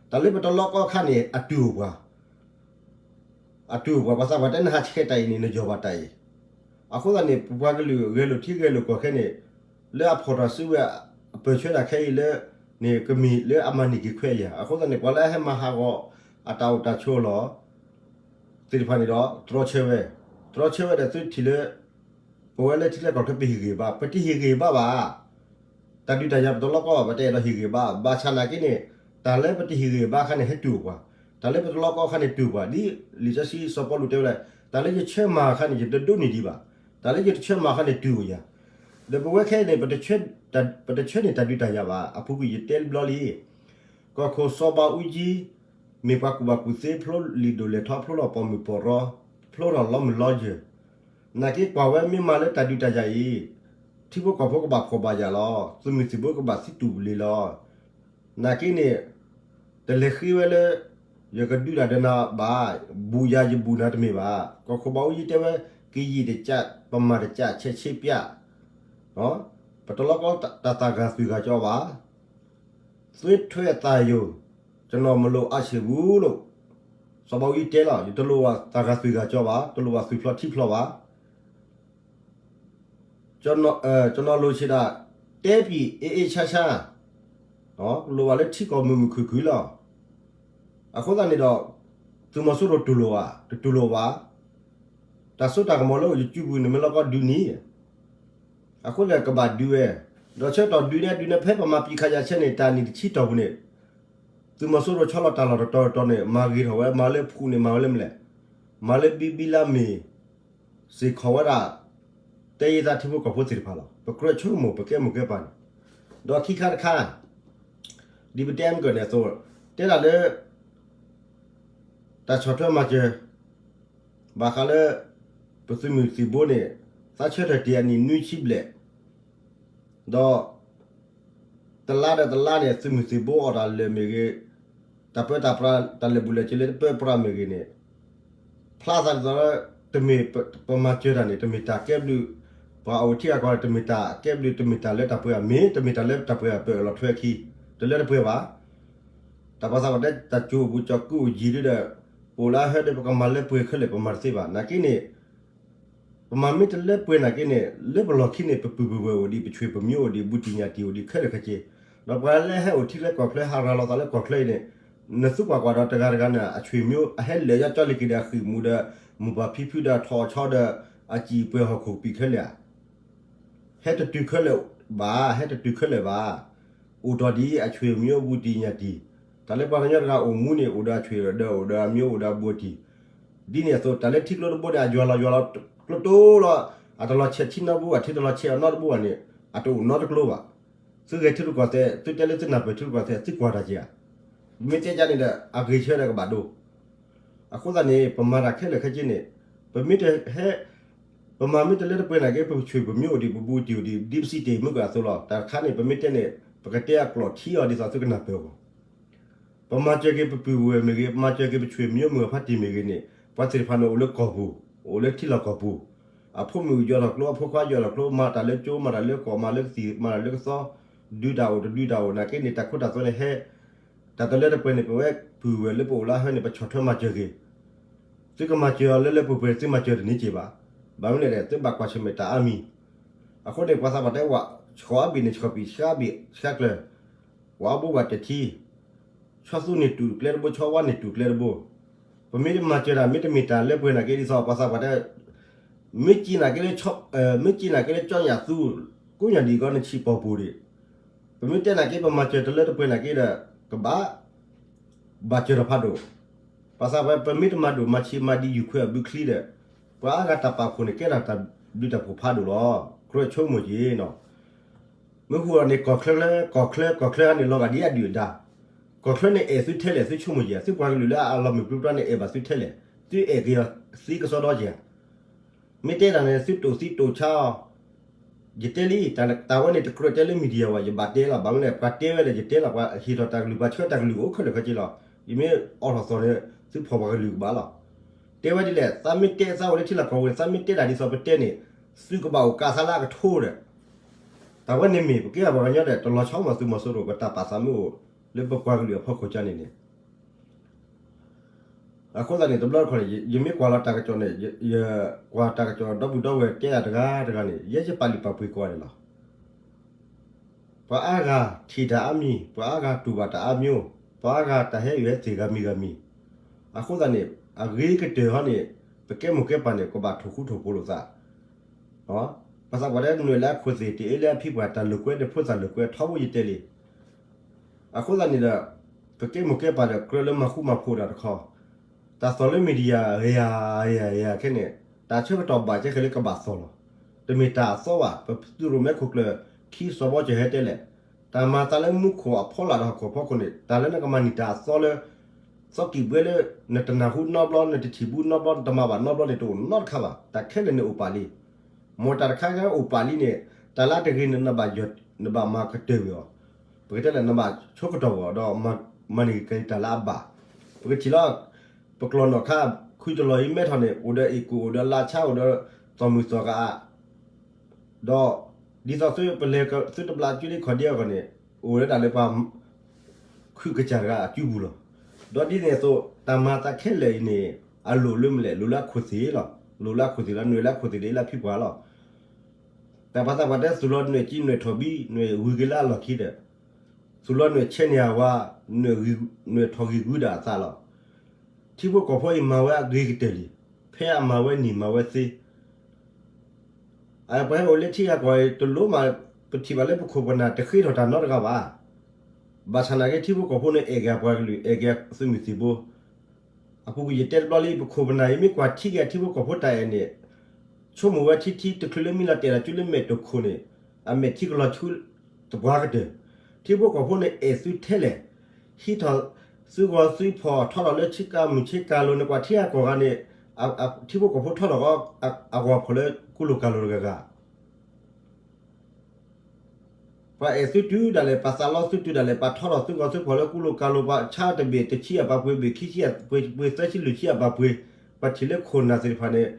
ပတလီကီဘၣ် တၢ်လၢပတလီကီအခါန့ၣ် အတုၢ်အိၣ်ပှၤ အတုၢ်အိၣ်ပှၤ ပှၤသးပှၢ်တဲနဟးဆှဲးတၢ်အံၤန့ၣ် နယီၢ်ဘၣ်တၢ်အံၤ အဃိသတးန့ၣ် ပပှၤကလုာ်ဂဲၤလိာ်ထံဂဲၤလိာ်ကီၢ်ခဲန့ၣ် လၢအဖီၣ်ထီၣ်စုဝဲ အပၢၢ်ဆၢတၢ်ခဲအံၤလၢ န့ၣ်ကမ့ၢ်လၢအမၤန့ၢ်က့ၤခွဲးယာ် အဃိသတးန့ၣ် ပှၤလၢအဟဲမၤဟးဂီၤ အတၢ်အိၣ်တၢ်ဆိးလီၤ သ့ၣ်တဖၣ်န့ၣ်ဒီး တြီဆၢဝဲ တြီဆၢဝဲဒီးသုထံၣ်လၢ ပဝဲလၢထံချၢကီၢ်ချၢပဟ့ၣ်ဂံၢ်ဘါ ပတဟ့ၣ်ဂံၢ်ဘါဘၣ် တၢ်ဒုးတၢ်ယၤပတလီကီဘၣ် ပတအဲၣ်ဒိးဟ့ၣ်ဂံၢ်ဘါ ဘၣ်ဆၣ်နာ်က့န့ၣ် တၢ်လၢပတဟ့ၣ်ဂံၢ်ဘါအခါန့ၣ် ဟဲတုၤအိၣ်ပှၤ တၢ်လၢပတလီကီအခါန့ၣ် တူၢ်ပှၤ ဒ်လံာ်စီဆှံစီၤပီလူးတဲဝဲဒၣ်, တၢ်လၢယဆၢမၤအခါန့ၣ် ယတဒိးန့ၢ်ဒံးဘၣ်, တၢ်လၢယတဆၢမၤအခါန့ၣ် တူၢ်အိၣ်ယၤ. ဒီးပဝဲခဲအံၤန့ၣ် ပတဆၢန့ၢ်တၢ်ဒုးတၢ်ယၤဘၣ်. အပူၤကွံာ်ယတဲဘျီလံ, ကီၢ်ခိၣ်စီၤဘးအူကၠံ မ့ၢ်ပှၤကူၣ်ဘၣ်ကူၣ်သ့ ဖျိလံာ်ဒိၣ်လဲၢ်ထီ ဖျိထီၣ်ပိာ်မုၣ်ပိာ်ရီ, ဖျိထီၣ်လီမုၢ်လီယၢၤ, နာ်က့ကွၢ်ဝဲမ့ၢ်မၤလၢတၢ်ဒုးတၢ်ယၤအံၤ, ထံဖိကီၢ်ဖိကဘၣ်ဖှီၣ်ဘၣ်ယာ်လီၤ, သုးမုၢ်သံၣ်ဘိကဘၣ်သံတူၢ်ဘျ့လီၤ. နာ်က့န့ၣ် တလဲၤဃ့ဝဲလၢ ယကဒုးတၢ်ဒီးနၤဘၣ်, ဘူးယၤယဘူးနၤတမ့ၢ်ဘၣ်. ကီၢ်ခိၣ်ဘးအူကၠံတဲဝဲ ကယံာ်တကး ပမၤတကး ဆဲးဆ့ပျၢ်, ပတလီကီတၢ်သးဂၤသွံၣ်ဂၤကၠီဘၣ်. သွေးထွက်သံယို ကျွန်တော်မလိုအပ်စေဘူးလို့ စီၤဘးအူကၠံတဲလီၤ. ယတလိၣ်ဘၣ်သးဂၤသွံၣ်ဂၤကၠီဘၣ်, တလိၣ်ဘၣ်သွံၣ်ဖျိထံဖျိဘၣ်. ကျွန်တော်လိုချင်တာ တဲပြီ အေးအေးချမ်းချမ်း, လိၣ်ဘၣ်လၢထံကီၢ်မုာ်မုာ်ခုၣ်ခုၣ်လီၤ. အဃိသတးန့ၣ်ဒီး သုးမီၤစိရိၤတူၢ်လိာ်ဧါ, တတူၢ်လိာ်ဘၣ်. တၢ်စိတၢ်ကမီၤလၢအိၣ်ယစုပူၤန့ၣ် မ့ၢ်လီၤကီဒုးန့ၣ်, အဃိန့ၣ်ကဘၣ်ဒုးဝဲ, ဒီးဆၢကတီၢ်ဒုးန့ၣ် ဒုးန့ၣ် ဖဲပမၤပံးခးယၤဆဲန့ၣ် တၢ်နံၣ်တဆံတီၢ်ပူၤန့ၣ် သုးမီၤစိရိၤဆီလီၤတၢ်လီၢ်တတီၤတတီၤန့ၣ် မၤဂ့ၤထီၣ်ဝဲ, မၤလၢဖှူးန့ၣ် မၤဝဲလၢမလဲၣ်, မၤလၢဘံဘံလါမ့ၢ် စ့ၢ်ကီးဝဲဒၣ် တဲယသးထံဖိကီၢ်ဖိသ့ၣ်တဖၣ်လီၤ. ပကြၢးဆိကမိၣ် ပကဲမိၢ်ကဲပၢ်န့ၣ်, ဒီးခံခါတခါ ဒ်ပတဲမ့ၢ်ကၢၢ်န့ၣ်အသိး, တဲဒၣ်လၢ တၢ်ဆီၣ်ထွဲမၤစၢၤ ဘၣ်ဃးလၢ ပသုးမုၢ်သံၣ်ဘိန့ၣ် သးဆၢထၢၣ်တ့ၢ်အနံၣ်နွံဆံဘျဲၣ်, ဒီး တလါဒီးတလါန့ၣ် သုးမုၢ်သံၣ်ဘိအီၣ်တၢ်လၢာ်မ့ၢ်ဂ့ၤ, တၢ်ပၢတၢ်ပြး တၢ်လၢာ်ဘူၣ်လၢာ်စ့ၤလၢတပၢပြးမ့ၢ်ဂ့ၤန့ၣ်, ဖျါသးဒ်သိးလၢ တမ့ၢ် ပမၤစၢၤတၢ်န့ၣ် တမ့ၢ်တၢ်ကဲဘျုး, ပှၤအိၣ်ထံဂၤကီၢ်ဂၤ တမ့ၢ်တၢ်ကဲဘျုး တမ့ၢ်တၢ်လၢတၢ်ပှဲၤဘၣ်, မ့ၢ်တမ့ၢ်တၢ်လၢတၢ်ပှဲၤဘၣ် ပအၢၣ်လီၤထွဲအခံ, တလၢတပှဲၤဘၣ်. တၢ်ပှၤသးပှၢ်တဲ တၢ်ကူးအိၣ်ဘူးကၠီကူးအိၣ်ယံာ်ဒုဒီး ပအိၣ်လၢအဟၢဒီး ပကမၤလၢပှဲၤခဲလၢာ် ပမၤတသ့ဘၣ်. နာ်က့န့ၣ် ပမၤမ့ၢ်တလၢပှဲၤနာ်က့န့ၣ် လၢပလီၢ်ခံန့ၣ် ပပုၢ်ပဝဲၢ်အိၣ်ဒံး ပဆွေပမျိုးအိၣ်ဒံး ဘူးတံၢ်ညၣ်တံၢ်အိၣ်ဒံးခဲလၢာ်ခဲဆ့, ဒီးပှၤလၢဟဲအိၣ်ထံလၢကီၢ်ချၢ ဟးရၤလီၤသးလၢကီၢ်ချၢအံၤန့ၣ်, နသုကွၢ်ကွၢ်ဒီးတဂၤတဂၤန့ၣ် အဆွေမျိုး အဟဲလၢာ်ညီကၠီလ့ၤက့ၤဒီးအဃံၢ်မူဒီး မိၢ်ပၢ်ဖံဖုဒီးထီၣ်ဆီဒီး အစံၣ်ပှဲၤဟီၣ်ခိၣ်ကပံာ်ခဲလၢာ်ဧါ. ဟဲတတုၤခဲလၢာ်ဘၣ်, ဟဲတတုၤခဲလၢာ်ဘၣ်. အိၣ်ဒီးဒ်အဆွေမျိုးဘူးတံၢ်ညၣ်တံၢ်, တၢ်လၢပှၤကညီတဂၤအိၣ်မူန့ၣ် အိၣ်ဒီးအဆွေဒီးအိၣ်ဒီးအမျိုးအိၣ်ဒီးအဘူးတံၢ်, ဒ်န့ၣ်အသိး တၢ်လၢထံကျိတဘိန့ၣ် အယွၤလီၤယွၤလီၤကျိတိလီၤ, အတလီၤဆဲးထံနီတဘိဘၣ်, ထံတလီၤဆဲးအီၤနီတဘိဘၣ်န့ၣ် အတအိၣ်နီတကျိဘၣ်. သုဂဲၤထံရူၢ်ကီၢ်သဲး, သုတဲလၢသုနၢ်ပၢၢ်ထံရူၢ်ကီၢ်သဲး, သုကွၢ်တၢ်က့ၤဧါ. မ့ၢ်တဲဒ်န့ၣ်ဒီး အဂ့ၤဆၢဒီးကဘၣ်ဒိ. အဃိသတးန့ၣ် ပမၤတၢ်ခဲလၢာ်ခဲဆ့န့ၣ်, ပမ့ၢ်တဟဲ ပမၤမ့ၢ်တလၢတပှဲၤနာ်က့ ပဆွေပမျိုးအိၣ်ဒံး ပဘူးတံၢ်အိၣ်ဒံး ဒ်ပစံးတ့ၢ်မုၢ်ကၢအသိးလီၤ. တၢ်တခါန့ၣ် ပမ့ၢ်တဲန့ၣ် ပကတဲအကျိာ်ထံအီၤဒ်သိးသုကနၢ်ပၢၢ်အဂီၢ်, ပမၤစၢၤက့ၤပပုၢ်ဝဲၢ်မ့ၢ်ဂ့ၤ, ပမၤစၢၤက့ၤပဆွေမျိုးမုၢ်အဖါတံၢ်မ့ၢ်ဂ့ၤန့ၣ် ပှၤသ့ၣ်တဖၣ်န့ၣ်အိၣ်လၢကီၢ်ပူၤ, အိၣ်လၢထံလီၢ်ကီၢ်ပူၤ, အဖိမုၣ်ယွၤထီၣ်ကျိ အဖိခွါယွၤထီၣ်ကျိ မၤတၢ်လၢကၠိ မၤတၢ်လၢကီၢ် မၤလၢကသံၣ် မၤတၢ်လၢကသီ, ဒုးတၢ်အိၣ်တဒုးတၢ်အိၣ်နာ်က့န့ၣ် တၢ်ခိတၢ်သွဲန့ၣ်ဟဲ, တၢ်တလၢတပှဲၤန့ၣ် ပဝဲပုၢ်ဝဲၢ်လၢပအိၣ်လၢအဟၢန့ၣ် ပဆီၣ်ထွဲမၤစၢၤက့ၤ သုကမၤစၢၤအီၤလၢလၢပှဲၤပှဲၤ သုမၤစၢၤတန့ၢ်က့ၤဘၣ်. ဘၣ်မနုၤလဲၣ်ဒီး သုဘၣ်ကွၢ်ဆၢၣ်မဲာ်တၢ်အါမံၤ. အဃိန့ၣ် ပှၤသးပှၢ်တဲဝဲ ဆှီအဘ့ၣ်န့ၣ် ဆှီပံၤ ဆှါဘ့ၣ်ဆှါကျၢၤ, ဝဲအဘိဝဲတထံ, ဆီသူန့ၣ်တူၢ်ကျဲတဘိ ဆီဝါန့ၣ်တူၢ်ကျဲတဘိ. ပမ့ၢ်တမၤစၢၤတၢ် မ့တမ့ၢ်တၢ်လၢပှဲၤနာ်က့ဒ်သိး ပှၤသးပှၢ်တဲ မ့ၢ်က့ၤနာ်က့လၢ မ့ၢ်က့ၤနာ်က့လၢကၠီညၣ်သူ ကိးညၣ်ဒံးကီနဆံးပီၢ်ပူၤဒံး, ပမ့ၢ်တဲနာ်က့ ပမၤစၢၤတလၢတပှဲၤနာ်က့ဒီး ကဘၣ် ဘၣ်စၢၤထီၣ်ဖးဒိၣ်. ပှၤသးပှၢ် ပမ့ၢ်တမၤဒိၣ်မၤဆံးမၤဒံးယူၢ်ခွဲးအဘုချံဒီး ပှၤအါဂၤတၢ်ပာ်ဖှိၣ်န့ၣ် ကဲထီၣ်တၢ်ဘျုးတၢ်ဖှိၣ်ဖးဒိၣ်လီၤ. ကြၢးဆိကမိၣ်က့ၤနီၤ. မ့ၢ်ဃုာ်ဒီးန့ၣ် ကီၢ်ချၢလၢ ကီၢ်ချၢ ကီၢ်ချၢန့ၣ် လီၤဂာ်ဒ်အဒုၣ်အဒါ. ကီၢ်ချၢန့ၣ်အဲၣ်သုထဲလဲၣ် သုဆိကမိၣ်က့ၤ သုပှၤကလုာ်လၢအလီၤမုၢ်ပြံပြါန့ၣ် အဲၣ်ဘၣ်သုထဲလဲၣ်, သုအဲၣ်က့ၤအီၤသ့ကစီဒီက့ၤဧါ. မ့ၢ်တဲတၢ်န့ၣ် သုတိၢ်သံတိၢ်ဆါအီၤ, ယတဲလံ, တၢ်ဝဲန့ၣ်တကြၢးတဲလၢ media ဘၣ်, ယဘၣ်တဲလီၤ. ဘၣ်မနုၤလဲၣ် ပှၤတဲဝဲဒီးယတဲလီၤ, ပှၤဟ့ၣ်ထီၣ်တၢ်ကလုၢ် ပှၤဆှၢတၢ်ကလုၢ်အိၣ်ခဲလၢာ်ခဲဆ့လီၤ. ယမ့ၢ်အိးထီၣ်သီၣ်န့ၣ် သုဖီၣ်ပှၤကလုာ်ကဘၣ်လီၤ. တဲဝဲဒ်လဲၣ်, သးမ့ၢ်တဲ သးအိၣ်လၢထံလီၢ်ကီၢ်ပူၤန့ၣ် သးမ့ၢ်တဲတၢ်ဒ်သိးပတဲန့ၣ် သုကဘၣ်အိၣ်ကးသးလၢအကထိဒီး တၢ်ဝဲန့ၣ်မ့ၢ် ပကဲပှၤကညီဒီး တလီၤဆီမၤသုးမီၤစိရိၤ ပတၢ်ပာ်သးမ့ၢ်အိၣ်လၢပပှၤကလုာ်အဖီခိၣ်ကန့ၣ်န့ၣ် အဃိသတးန့ၣ် တဘျီတခီၣ်န့ၣ် ယမ့ၢ်ကွၢ်လီၤတၢ်ကစီၣ်န့ၣ် ယကွၢ်တၢ်ကစီၣ်ဒီပုၢ်ဒီဝဲၢ်တဲတၢ်တဂၤတဂၤန့ၣ် ယဲယပာ်လုၢ်ပာ်ပှ့ၤကိးဂၤဒဲးလီၤ. ပှၤအါဂၤထံၣ်တၢ်အါမံၤ, ပှၤအါဂၤတူၢ်ဘၣ်တၢ်အါမျိုး, ပှၤအါဂၤတၢ်ဟဲအံၤဟဲသ့ၣ်ဂၤမံၤဂၤမံၤ, အဃိသတးန့ၣ် အဂ့ၤကတၢၢ်ဟီန့ၣ် ပကဲမိၢ်ကဲပၢ်န့ၣ် ကဘၣ်ထိၣ်ဃူထိၣ်ဖိးလိာ်သး ပှၤသးပှၢ်တဲနွဲၣ်လၢအခိၣ်သ့ၣ် တအ့လၢအဖံပှၢ် တၢ်လိာ်ကွဲန့ၣ် ဖိသၣ်လိာ်ကွဲထီဘိယတဲလံ. အဃိသတးန့ၣ်ဒီး ပကဲမိၢ်ကဲပၢ်ဒီးကြၢးလၢမၤဃူမၤဖိးတၢ်တခီ, တၢ်သီၣ်လၢ media ယၤယၤယၤခဲန့ၣ် တၢ်ဆၢကတီၢ်ဘၣ်ကဲဃဲလၢကဘၣ်သီၣ်လီၤ. တမ့ၢ်တၢ်အသီဘၣ်, ပသုးရိၣ်မဲခိၣ်ကျၢၢ် ခံစီၤဘီကၠီၣ်ဟဲတဲလဲၣ်, တၢ်မၤသးလၢမူခိၣ်အဖီလာ်ဒီးဟီၣ်ခိၣ်ဖီခိၣ်န့ၣ် တၢ်လၢနကမၤန့ၢ်တၢ်အသီလၢ သီကံၢ်ဘှဲလၢ နတနၢ်ဟူနီတဘျီ, နတထံၣ်ဘူးနီတဘျီ, နတမၤဘၣ်နီတဘျီန့ၣ် တအိၣ်နီတခါဘၣ်. တၢ်ခဲလၢာ်န့ၣ်အိၣ်ပာ်လံ. မ်တၢ်တခါခါအိၣ်ပာ်လံန့ၣ် တၢ်လၢတဂ့ၤန့ၣ် နဘၣ်ယီၢ်, နဘၣ်မၤကတၢၢ်ကွံာ်အီၤ, ပကတဲလဲၣ် နဘၣ်ဆိကတီၢ်ကွံာ်အီၤဒီး မၤန့ၢ်က့ၤတၢ်လၢအဘၣ်. ပကထံၣ်လီၤ ပကျီၢ်နီၣ်ခါ ခွံတလီၢ်အံၤမဲထီၣ်န့ၣ် အိၣ်ဒီးအ့ၣ်ကူၣ် အိၣ်ဒီးလါဆါ အိၣ်ဒီးသီၣ်မုၢ်သီၣ်ကအါ ဒီး ဒ်သိးသုပလဲၤသုတဘျးကၠူလံခီၣ်ဒ့အဂီၢ်န့ၣ် အိၣ်ဝဲဒၣ်လၢပှၤ ခုၣ်ကစၢ်တဂၤအစုပူၤလီၤ. ဒီးဒ်န့ၣ်အသိး တၢ်မၤသးခဲလၢာ်အံၤန့ၣ် အလိၣ်လၢမနုၤလဲၣ်, လိၣ်လၢအခိၣ်သ့ၣ်လီၤ. လိၣ်လၢအခိၣ်သ့ၣ်လီၤ, နွဲၣ်လၢအခိၣ်သ့ၣ်ဒီးလၢအဖံပှၢ်လီၤ. တၢ်ပာ်သးပှၢ်တဲ သူၣ်လီၤနွဲၣ်ကံ နွဲၣ်ထီၣ်ဘံ နွဲၣ်ဂုၤက့ၤလၢအလီၢ်ခံဒီး သူၣ်လီၤနွဲၣ်ဆဲးန့ၢ်အဝၤ, နွဲၣ်ထီၣ်ဂံၢ်ဂုၤဒၣ်အသးလီၤ. ထံဖိကီၢ်ဖိအံၤမၤဝဲအဂ့ၤကတၢၢ်လံ, ဖဲအမၤဝဲန့ၣ်မၤဝဲသ့ အပှၤဟဲအိၣ်လၢထံဂၤကီၢ်အံၤ တလိၣ်မး, ပထံၣ်ဘၣ်လၢပခိၣ်ပနၢ်တဃ့ထီၣ်တၢ်နီတဂၤဘၣ်. ဘၣ်ဆၣ်နာ်က့ ထံဖိကီၢ်ဖိန့ၣ် အဲၣ်က့ၤအပှၤကလုာ်, အဲၣ်က့ၤသုးမုၢ်သံၣ်ဘိ. အပူၤကွံာ်ယတဲတဘျီလံ ပခိၣ်ပနၢ်အံၤ မ့ၢ်ကွၢ်ထံက့ၤထံဖိကီၢ်ဖိတၢ်အဲၣ်န့ၣ် ဆိကမိၣ်ဝဲထံထံ တချုးလၢမံလီၤတဲာ်လီၤကၠိလၢမဲာ်တခိၣ်န့ၣ် အမဲာ်ထံကလီၤဆူ သပှၢ်ကတၢၢ်. ထံဖိကီၢ်ဖိန့ၣ်အဲၣ်သုထဲလဲၣ်, ဟံးထီၣ်သုဂီၤသုဖီၣ် ထီထီၣ်လၢဆ့ကၤမုၢ်ဆ့ကၤလိၤ နကွၢ်ထံဂၤကီၢ်ဂၤန့ၣ် ထံဖိကီၢ်ဖိထီထီၣ်ဃီ အဂီၤဖီၣ်လၢကူလိာ်ကၤလိၤတဂၤဂၤ ပှၤအဲၣ်သုတုၤဒၣ်လဲာ် ပှၤသးလီသုတုၤဒၣ်လဲာ် ပှၤထီထီၣ်သုဂီၤသုဖီၣ်လၢကူလိာ်ကၤလိၤ ပှၤဆါတဘ့ၣ်တဆံအပှၤပှ့ၤ ဘ့ၣ်ခံဆံအပှ့ၤ ပှ့ၤသၢဆံလွံၢ်ဆံအပှၤပှ့ၤ, ပှၤထံၣ်လၢခိၣ်နၢ်သ့ၣ်တဖၣ်န့ၣ်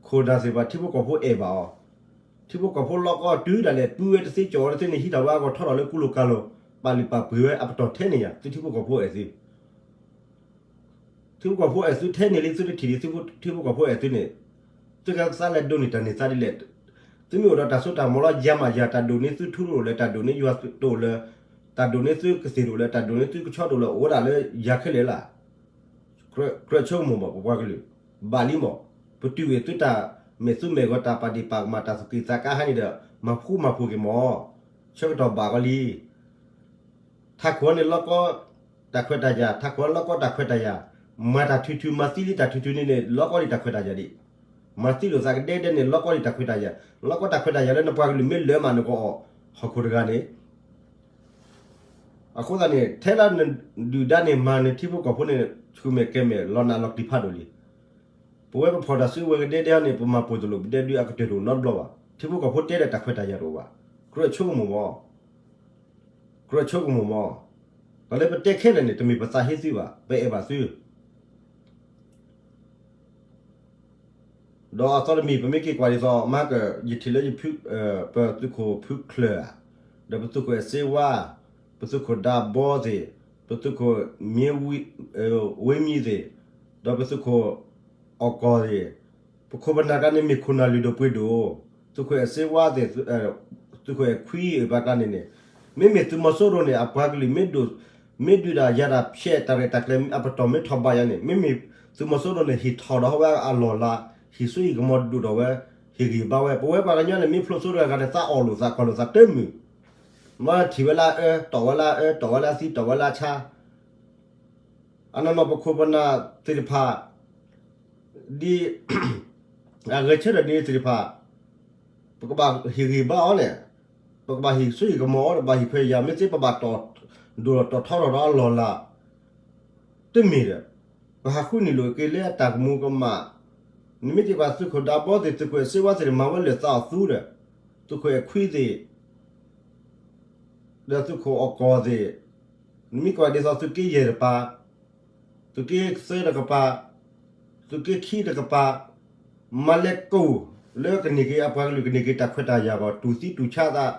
ခိၣ်နၢ်သ့ၣ်တဖၣ် ထံဖိကီၢ်ဖိအဲၣ်ဘၣ်အီၤ, ထံဖိကီၢ်ဖိလီၢ်ကီတုၤဒၣ်လဲာ် ပုၢ်ဝဲတသ့ကၠီၤဝဲတသ့န့ၣ် ဟံးထီၣ်ဝဲအဂီၢ်ထီထီၣ်လၢကူလိာ်ကၤလိၤ ပာ်လုၢ်ပာ်ပှ့ၤဝဲအပတီၢ်ထဲန့ၣ်ယါ သုထံဖိကီၢ်ဖိအဲၣ်သု ထံဖိကီၢ်ဖိအဲၣ်သုထဲန့ၣ်လံ သုတထံၣ်ဒံး ထံဖိကီၢ်ဖိအဲၣ်သုန့ၣ် သုကသးလဲၤဒိးန့ၢ်တၢ်န့ၢ်သါဒ်လဲၣ်. သုမ့ၢ်အိၣ်ဒီးတၢ်စိတၢ်ကမီၤလီၤ ယၤမးယၤ တၢ်ဒိးန့ၢ်သုထူတအိၣ်လၢၤ တၢ်ဒိးန့ၢ်ယွၤတအိၣ်လၢၤ တၢ်ဒိးန့ၢ်သုကသ့ၣ်တအိၣ်လၢၤ တၢ်ဒိးန့ၢ်သုကဆီတအိၣ်လၢၤ အိၣ်ဝဲဒၣ်လၢယၤခဲလၢာ်လၢ် ကြၢးဆိကမိၣ်မး ပပှၤကလုာ် ဘၣ်လံမး, ပတုာ်ဝဲသုတၢ်မဲာ်သူမဲာ်ဂီၤ တၢ်ပာ်ဒ့ၣ်ပာ်ကမၣ် တၢ်သူၣ်က့ၣ်သးကါဟါန့ၣ်ဒီး မၤဃူမၤဖိးက့ၤမး, ဆၢကတီၢ်ဘၣ်ကီလံ. ထးခိၣ်န့ၣ်လီၢ်ကီ တၢ်ခွဲးတၢ်ယာ်, ထးခိၣ်လီၢ်ကီတၢ်ခွဲးတၢ်ယာ်, မၤတၢ်ထုထု မၤသံလံတၢ်ထုထုန့ၣ်န့ၣ် လီၢ်ကီလံတၢ်ခွဲးတၢ်ယာ်ဒံး, မၤသံလိာ်သးကဒဲဒဲန့ၣ် လီၢ်ကီလံတၢ်ခွဲးတၢ်ယာ်, လီၢ်ကီတၢ်ခွဲးတၢ်ယာ်လၢနပှၤကလုာ်မ့ၢ်လၢမးနကအီၣ်ဟီၣ်ခိၣ်တဂၤန့ၣ် အဃိသတးန့ၣ် ထဲလၢနဒုၣ်ဒါန့ၣ် မၤနထံဖိကီၢ်ဖိန့ၣ် ဆူၣ်မဲာ်ကဲၤမဲာ် လီၤနးလီၤကျံၤဖးဒိၣ်လံ. ပဝဲပဖီၣ်တၢ်စုဝဲကဒဲဒဲန့ၣ် ပမၤပိာ်တလိာ် ပဒဲဒုးအကတၢၢ်တအိၣ်နီတဘျီဘၣ်. ထံဖိကီၢ်ဖိတဲဒီးတၢ်ခွဲးတၢ်ယာ်တအိၣ်ဘၣ်. ကြၢးဆိကမိၣ်မး, ကြၢးဆိကမိၣ်မး, တၢ်လၢပတဲခဲလၢာ်န့ၣ် တမ့ၢ်ပသးဟ့သုဘၣ်, ပအဲၣ်ဘၣ်သု ဒီးအသီတမံၤ ပမ့ၢ်က့ၤကွၢ်ဒ်သိး မၤက ယထံၣ်လၢ ပသုးခိၣ်ဖုချၢၣ်ဧါ, ဒီးပသုးခိၣ်အဲၣ်စ့ဝါ, ပသုးခိၣ်ဒါဘီသ့ၣ်, ပသုးခိၣ်မ့ၢ် ဝ့မံသ့ၣ်, ဒီးပသုးခိၣ်အီၣ်ကီၢ်သ့ၣ်, ပခိၣ်ပနၢ်ကျါန့ၣ်မ့ၢ်ခိၣ်နၢ်လုၢ်ဒိၣ်ပှ့ၤဒိၣ်, သုးခိၣ်အဲၣ်စ့ဝါသ့ၣ်, သုးခိၣ်အဲၣ်ခွံအပှၤကျါန့ၣ်န့ၣ်, မ့မ့ၢ်သုးမီၤစိရိၤန့ၣ် အပှၤကလုာ်မ့ၢ်ဒုး မ့ၢ်ဒုးဒၣ်ယၤတၢ်ဖျဲးတၢ်ရဲၣ်တၢ်ကျဲၤအပတီၢ်မ့ၢ်ထီၣ်ဘးယၤန့ၣ် မ့မ့ၢ်သုးမီၤစိရိၤန့ၣ် ဟ့ၣ်ထီၣ်ဒီးဝဲအလီၢ်လၤ, ဟ့ၣ်စိဟ့ၣ်ကမီၤဒိၣ်ဒီးဝဲ, ဟ့ၣ်ဂံၢ်ဘါဝဲ, ပဝဲပှၤကညီန့ၣ် မ့ၢ်ဖျိးစိတဂၤဂၤန့ၣ် သးအီၣ်လိာ်သးကီၢ်လိာ်သးတမုာ်, မ့ၢ်ထံၣ်ဝဲလၢအအၢ တီၣ်ဝဲလၢအအၢ တီၣ်ဝဲလၢအသံ တီၣ်ဝဲလၢအဆါ အနီၢ်နီၢ်ပခိၣ်ပနၢ်သ့ၣ်တဖၣ် ဒ် အဂဲၤဆၢထၢၣ်ဒ်န့ၣ်သ့ၣ်တဖၣ် ပကဘၣ်ဟ့ၣ်ဂံၢ်ဘါအီၤန့ၣ်, ပကဘၣ်ဟ့ၣ်စိဟ့ၣ်ကမီၤအီၤ ပဘၣ်ဟ့ၣ်ခွဲးယာ် မ့ၢ်သ့ပဘၣ်တီၣ် ဒိၣ်ထီၣ်တီၣ်ထီထီၣ်ဒီးအလီၢ်လၤ တမ့ၢ်ဒီး ပဟးဃုန့ၢ်လိာ်က့ၤလၢအတၢ်ကမူၤကမၣ်, နမ့ၢ်က့ၤကွၢ်သုးခိၣ်ဒါဘီသ့ၣ် သုးခိၣ်အဲၣ်စ့ဝါသ့ၣ်န့ၣ် မၤဝဲလၢာ်သးအီၣ်သူဒီး သုးခိၣ်အဲၣ်ခွံသ့ၣ် ဒီးသုးခိၣ်အီၣ်ကီၢ်သ့ၣ်, နမ့ၢ်ကွၢ်ဒ်သိးသုးက့ယဲၢ်တကပၤ, သုးက့သၢတကပၤ, သုးက့ခံတကပၤ, မၤလဲၤကိၢ်လၢကန့ၢ်က့ၤအပှၤကလုာ် ကန့ၢ်က့ၤတၢ်ခွဲးတၢ်ယာ်ဂီၢ် တူၢ်သံတူၢ်ဆါသး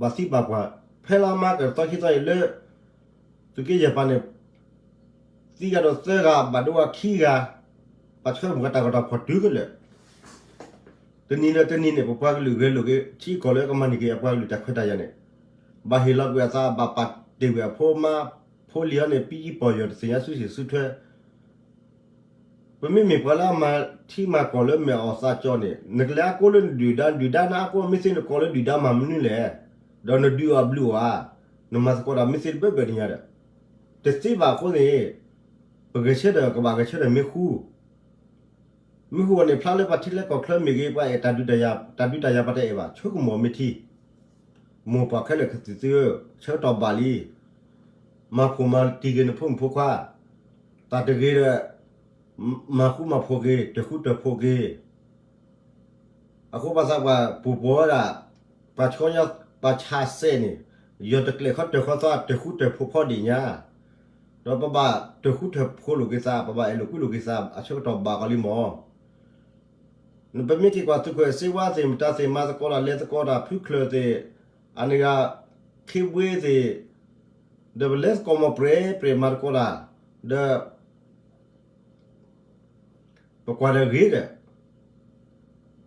ဘၣ်သံဘၣ်ပှၢ်, ဖဲလါမါကသီခံသီအံၤလၢ သုးက့ယဲၢ်ပၤန့ၣ် သံဂၤဒီးသၢဂၤ ဘၣ်ဒိဝဲခံဂၤ, ပှၤဆှၢမုၢ်ဂၤတၢ်ကီတၢ်ဖီၣ်တုၤခဲလၢာ်, တနံၤဒီးတနံၤန့ၣ် ပပှၤကလုာ်ဂဲၤလိာ်က့ၤ ထံကီၢ်လၢကမၤန့ၢ်က့ၤအပှၤကလုာ်တၢ်ခွဲးတၢ်ယာ်န့ၣ်, ဘၣ်ဟ့ၣ်လီၤကွံာ်အသး ဘၣ်ပာ်တ့ၢ်ကွံာ်အဖိမါ, ဖိလံၤအီၤန့ၣ် ပံပီၢ်ယီၢ်တသ့ၣ်ညါစုစ့ၣ်စုထွဲ ပမ့မ့ၢ်ပှၤလၢအမၤထံမၤကီၢ်လၢမဲာ်အီၣ်သးကၠီန့ၣ် နကလဲၤအါကိးလၢနဒုၣ်ဒါ ဒုၣ်ဒါနအါကိး မ့ၢ်သ့နကိးလၢဒုၣ်ဒါမၤမနုၤလဲၣ်, ဒီးနဒုးအီၤဘျုးအီၤဧါ, နမၤသကိးတၢ်မ့ၢ်သ့တဘၢဘၢတညါဒီး, တ တသ့ဘၣ်အဃိန့ၣ် ပဂဲၤဆၢထၢၣ် ကဘၣ်ဂဲၤဆၢထၢၣ်မ့ၢ်ဃူ မ့ၢ်ဃူအီၤန့ၣ် ဖျါလၢပှၤထံလၢကီၢ်ချၢမ့ၢ်ဂ့ၤ ပှၤအဲၣ်တၢ်ဒုးတၢ်ယၤ တၢ်ဒုးတၢ်ယၤပှၤတအဲၣ်ဘၣ် ဆိကမိၣ်မ့ၢ်ထံ မိၢ်ပၢ်ခဲလၢာ်ကသံၣ်သုဧၢ, ဆၢကတီၢ်ဘၣ်လံ, မၤဖှီၣ်မၤတံၢ်ဂ့ၤနဖိမုၣ်ဖိခွါ, တၢ်တဂ့ၤဒီး မၤဃူမၤဖိးဂ့ၤ, တၢၤဃူတၢၤဖိးဂ့ၤ, အဃိဘၣ်ဆၣ်ပှၤပူၤပှီၤဝဲဒၣ် ပှၤဆှီညါ ပှၤဆးစဲးန့ၣ် ယီၤတကျဲးခီတၢၤဃီသီ တၢၤဃူတၢၤဖိးဖီဒံးညါ, ဒီးပဘၣ်တၢၤဃူတၢၤဖိးလိာ်က့ၤသး ပဘၣ်အဲၣ်လိာ်ကွံလိာ်က့ၤသး အဆၢကတီၢ်ဘၣ်ကီးလံမၢ်. ပမ့ၢ်က့ၤကွၢ်သုးခိၣ်အဲၣ်စ့ဝါသ့ၣ် မတၤသ့ၣ်မၤသကိးတၢ် လဲၤသကိးတၢ် ဖုချၢၣ်သ့ၣ်, အန့ၣ်ဂၤ ခ့ဘှ့သ့ၣ်, ဒီးပလဲၤသကိးမီၢ်ပြဲပြဲမၤသကိးတၢ်, ဒီး ပကွၢ်ဒီးဂ့ၤဒီး,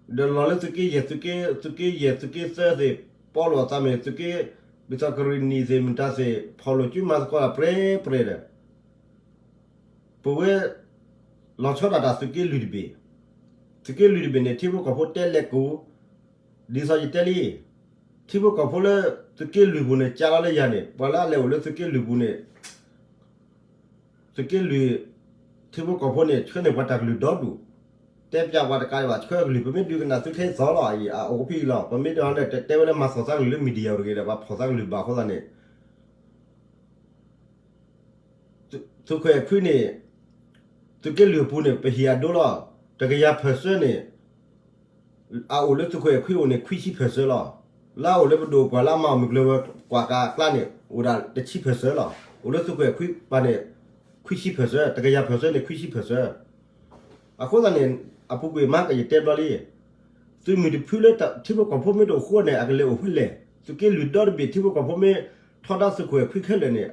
ဒီးလီၤလၢသုးက့ယဲၢ် သုးက့ယဲၢ် သုးက့သၢသ့ၣ် ပီလိာ်အသးမ့ၢ် သုးက့ ဘံၣ်သီကရံၣ်နံၣ်သ့ၣ် မတၤသ့ၣ် ဖီၣ်လိာ်စုမၤသကိးတၢ်ပြဲပြဲဒီး ပဝဲ လီၤဆီဒၣ်တၢ်သုးက့လွံၢ်တဘ့ၣ်, သုးက့လွံၢ်တဘ့ၣ်န့ၣ် ထံဖိကီၢ်ဖိတဲလဲၤကူၣ်, ဒ်သိးယတဲလံ, ထံဖိကီၢ်ဖိလၢ သုးက့လွံၢ်ပူၤန့ၣ် ကးလီၤလၢယၤန့ၣ် ပှၤလၢအလဲၤအိၣ်လၢသုးက့လွံၢ်ပူၤန့ၣ် သုးက့လွံၢ် ထံဖိကီၢ်ဖိန့ၣ် ဆှၢန့ၢ်ပှၤတၢ်ကလုၢ်ဒီဒူၣ်, တဲပျးပှၤတကးဒံးဘၣ် ဆှၢကလုၢ် ပမ့ၢ်ဒုးကနၣ်သုထဲသိးလီၤ အံၤအအိၣ်ဖဲအံၤလီၤ ပမ့ၢ်တဲန့ၣ် တဲဝဲလၢမၤသီၣ်သးကလုၢ်လၢ media တဂ့ၤဒီး ပှၤဖီၣ်သးကလုၢ်ဘၣ်အဃိသတးန့ၣ် သုးခိၣ်အဲၣ်ခွံန့ၣ် သုးက့လွံၢ်အပူၤန့ၣ် ပဟ့ၣ်အဒိလီၤ, တကယၤ percent န့ၣ် အအိၣ်လၢသုးခိၣ်အဲၣ်ခွံအိၣ်န့ၣ် ခွံဆံ percent လီၤ. လၢအအိၣ်လၢပဒိၣ်ပှၢ်လၢအမၤအီၣ်မုၢ်ကျၢၤဝဲၤကွာ်ကးအကျါန့ၣ် အိၣ်ဒၣ်တဆံ percent လီၤ. အိၣ်လၢသုးခိၣ်အဲၣ်ခွံပၤန့ၣ် ခွံဆံ percent, တကယၤ percent န့ၣ် ခွံဆံ percent အဃိသတးန့ၣ် အပူၤကွံာ်မၤကယတဲဘျီလံ သုးမုၢ်တဖုလၢထံဖိကီၢ်ဖိမ့ၢ်တအိၣ်ဃိန့ၣ် အကလဲၤအိၣ်ဖဲလဲၣ်, သုးက့လွံၢ်ဒီတဘ့ၣ်ထံဖိကီၢ်ဖိမ့ၢ်ထီဒါသုးခိၣ်အဲၣ်ခွံခဲလၢာ်န့ၣ်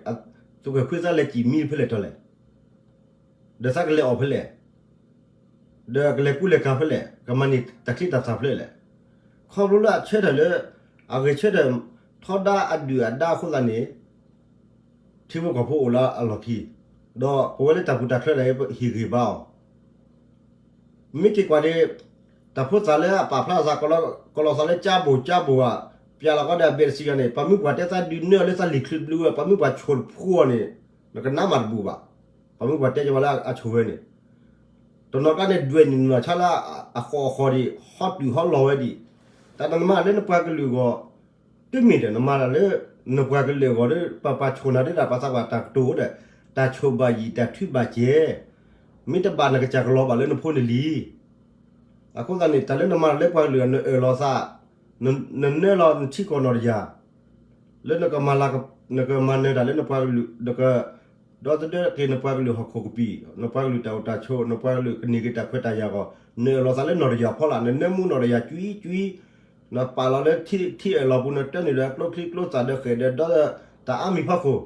သုးခိၣ်အဲၣ်ခွံသးလဲၤစံၣ်မံဖဲလဲၣ်ထီၣ်လဲၣ်, ဒီးသးကလဲၤအီၣ်ဖဲလဲၣ်, ဒီးကလဲၤကူလဲၤကၤဖဲလဲၣ်, ကမၤန့ၢ်တၢ်ချံတၢ်သၣ်ဖဲလဲၣ်, ခီဖျိလၢအဆၢထၢၣ်လၢ အဂဲၤဆၢထၢၣ်ထီဒါအဒုၣ်အဒါအဃိသတးန့ၣ် ထံဖိကီၢ်ဖိအိၣ်လၢအလီၢ်ခံ, ဒီးပဝဲလၢတၢ်ပူၤတၢ်ချၢန့ၣ် ဟ့ၣ်ဂံၢ်ဘါအီၤ မ့ၢ်က့ၤကွၢ်ဒီး တၢ်ဖိသၣ်လၢအပာ်ဖျါအသး ကလီၤသးလၢကၠါဘိၣ်ကၠါဘိၣ်ဧါ, ပျးလီၤကီဒီးအဘဲတစံးဂၤန့ၣ် ပှၤမုၢ်ပှၢ်တဲသးဒုးနဲၣ်အီၤလၢသးလံာ်ချံဘျုးဝဲ ပှၤမုၢ်ပှၢ်ဆိၣ်တဖှူအီၤန့ၣ် နကနၣ်မးတဘူၣ်ဘၣ်, ပှၤမုၢ်ပှၢ်တဲကဝဲလၢအဆိၣ်ဝဲန့ၣ် တနီၤကျါန့ၣ် ဒွဲၣ်နုာ်နီၢ်ဆါလၢအဃိးအဃီဒံး ဟီတုၤဟီလီၤဝဲဒံး, တၢ်နမၤလၢနပှၤကလုာ်အဂီၢ် တမ့ၢ်ဒီး နမၤတၢ်လၢ နပှၤကလုာ်အဂီၢ်ဒီး ပပှၤဆိၣ်နၤဒ်တၢ်ပှၤသးပှၢ်တၢ်ကတိၤဒီး တၢ်ဆိၣ်ဘၣ်ယံာ်တၢ်ထုဘၣ်ကဲ, မ့ၢ်တဘၣ်နကစၢ်ကလီၤဘၣ်လၢနဖိနလံၤ အဃိသတးန့ၣ် တၢ်လၢနမၤတၢ်လၢပှၤကလုာ် နအၢၣ်လီၤသး, နနဲၣ်လီၤနထံကီၢ်နီၢ်တယၢ် လၢနကမၤလၤ နကမၤနၢၤတၢ်လၢနပှၤကလုာ် ဒီးသဒၢက့ၤနပှၤကလုာ်ဟီၣ်ခိၣ်ကပံာ် နပှၤကလုာ်တၢ်အိၣ်တၢ်ဆိး နပှၤကလုာ်ကန့ၢ်က့ၤတၢ်ခွဲးတၢ်ယာ်အဂီၢ် နအၢၣ်လီၤသးလၢနီၢ်တယၢ်ဖီလာ် နနဲၣ်မူနီၢ်တယၢ်ကွံကွံ နပာ်လီၤလၢထံအၢၣ်လီၤပူၤ နတၢနုာ်ဒီးကျိချံကျိသၣ်ဒီးဃဲၣ်ဒီးဒီး တၢ်အါမံၤဖီခိၣ်,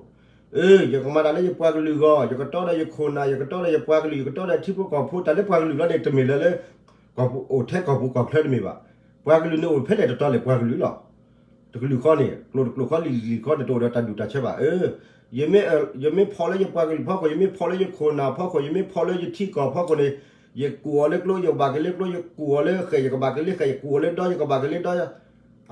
အၢ ယကမၤတၢ်လၢယပှၤကလုာ်အဂီၢ် ယကတီဒီးယခိၣ်နၢ် ယကတီဒီးယပှၤကလုာ် ယကတီဒီးထံဖိကီၢ်ဖိ တၢ်လၢပှၤကလုာ်လီၤန့ၣ် တမ့ၢ်လၢလၢ ကီၢ်ပူၤအိၣ်ထဲကီၢ်ပူၤကီၢ်ချၢတမ့ၢ်ဘၣ်. ပှၤကလုာ်န့ၣ်အိၣ်ဖဲလဲၣ်တတီၤလဲၣ် ပှၤကလုာ်လီၤ. တကလုာ်ဃီန့ၣ် ကျိာ်တကျိာ်ဃီလံာ်လံာ်ဃီန့ၣ် တအိၣ်ဒီးတၢ်ဒူၣ်တၢ်ဆၢဘၣ်. အၢ ယမ့ၢ်ဖီၣ်လၢယပှၤကလုာ်ဖီခိၣ် ယမ့ၢ်ဖီၣ်လၢယခိၣ်နၢ်ဖီခိၣ် ယမ့ၢ်ဖီၣ်လၢယထံကီၢ်ဖီခိၣ်န့ၣ် ယကူၣ်အီၤလၢကျိ ယကဘၣ်က့ၤလၢကျိ ယကူၣ်အီၤလၢဃဲၣ် ယကဘၣ်က့ၤလၢဃဲၣ် ယကူၣ်အီၤလၢဒီ ယကဘၣ်က့ၤလၢဒီ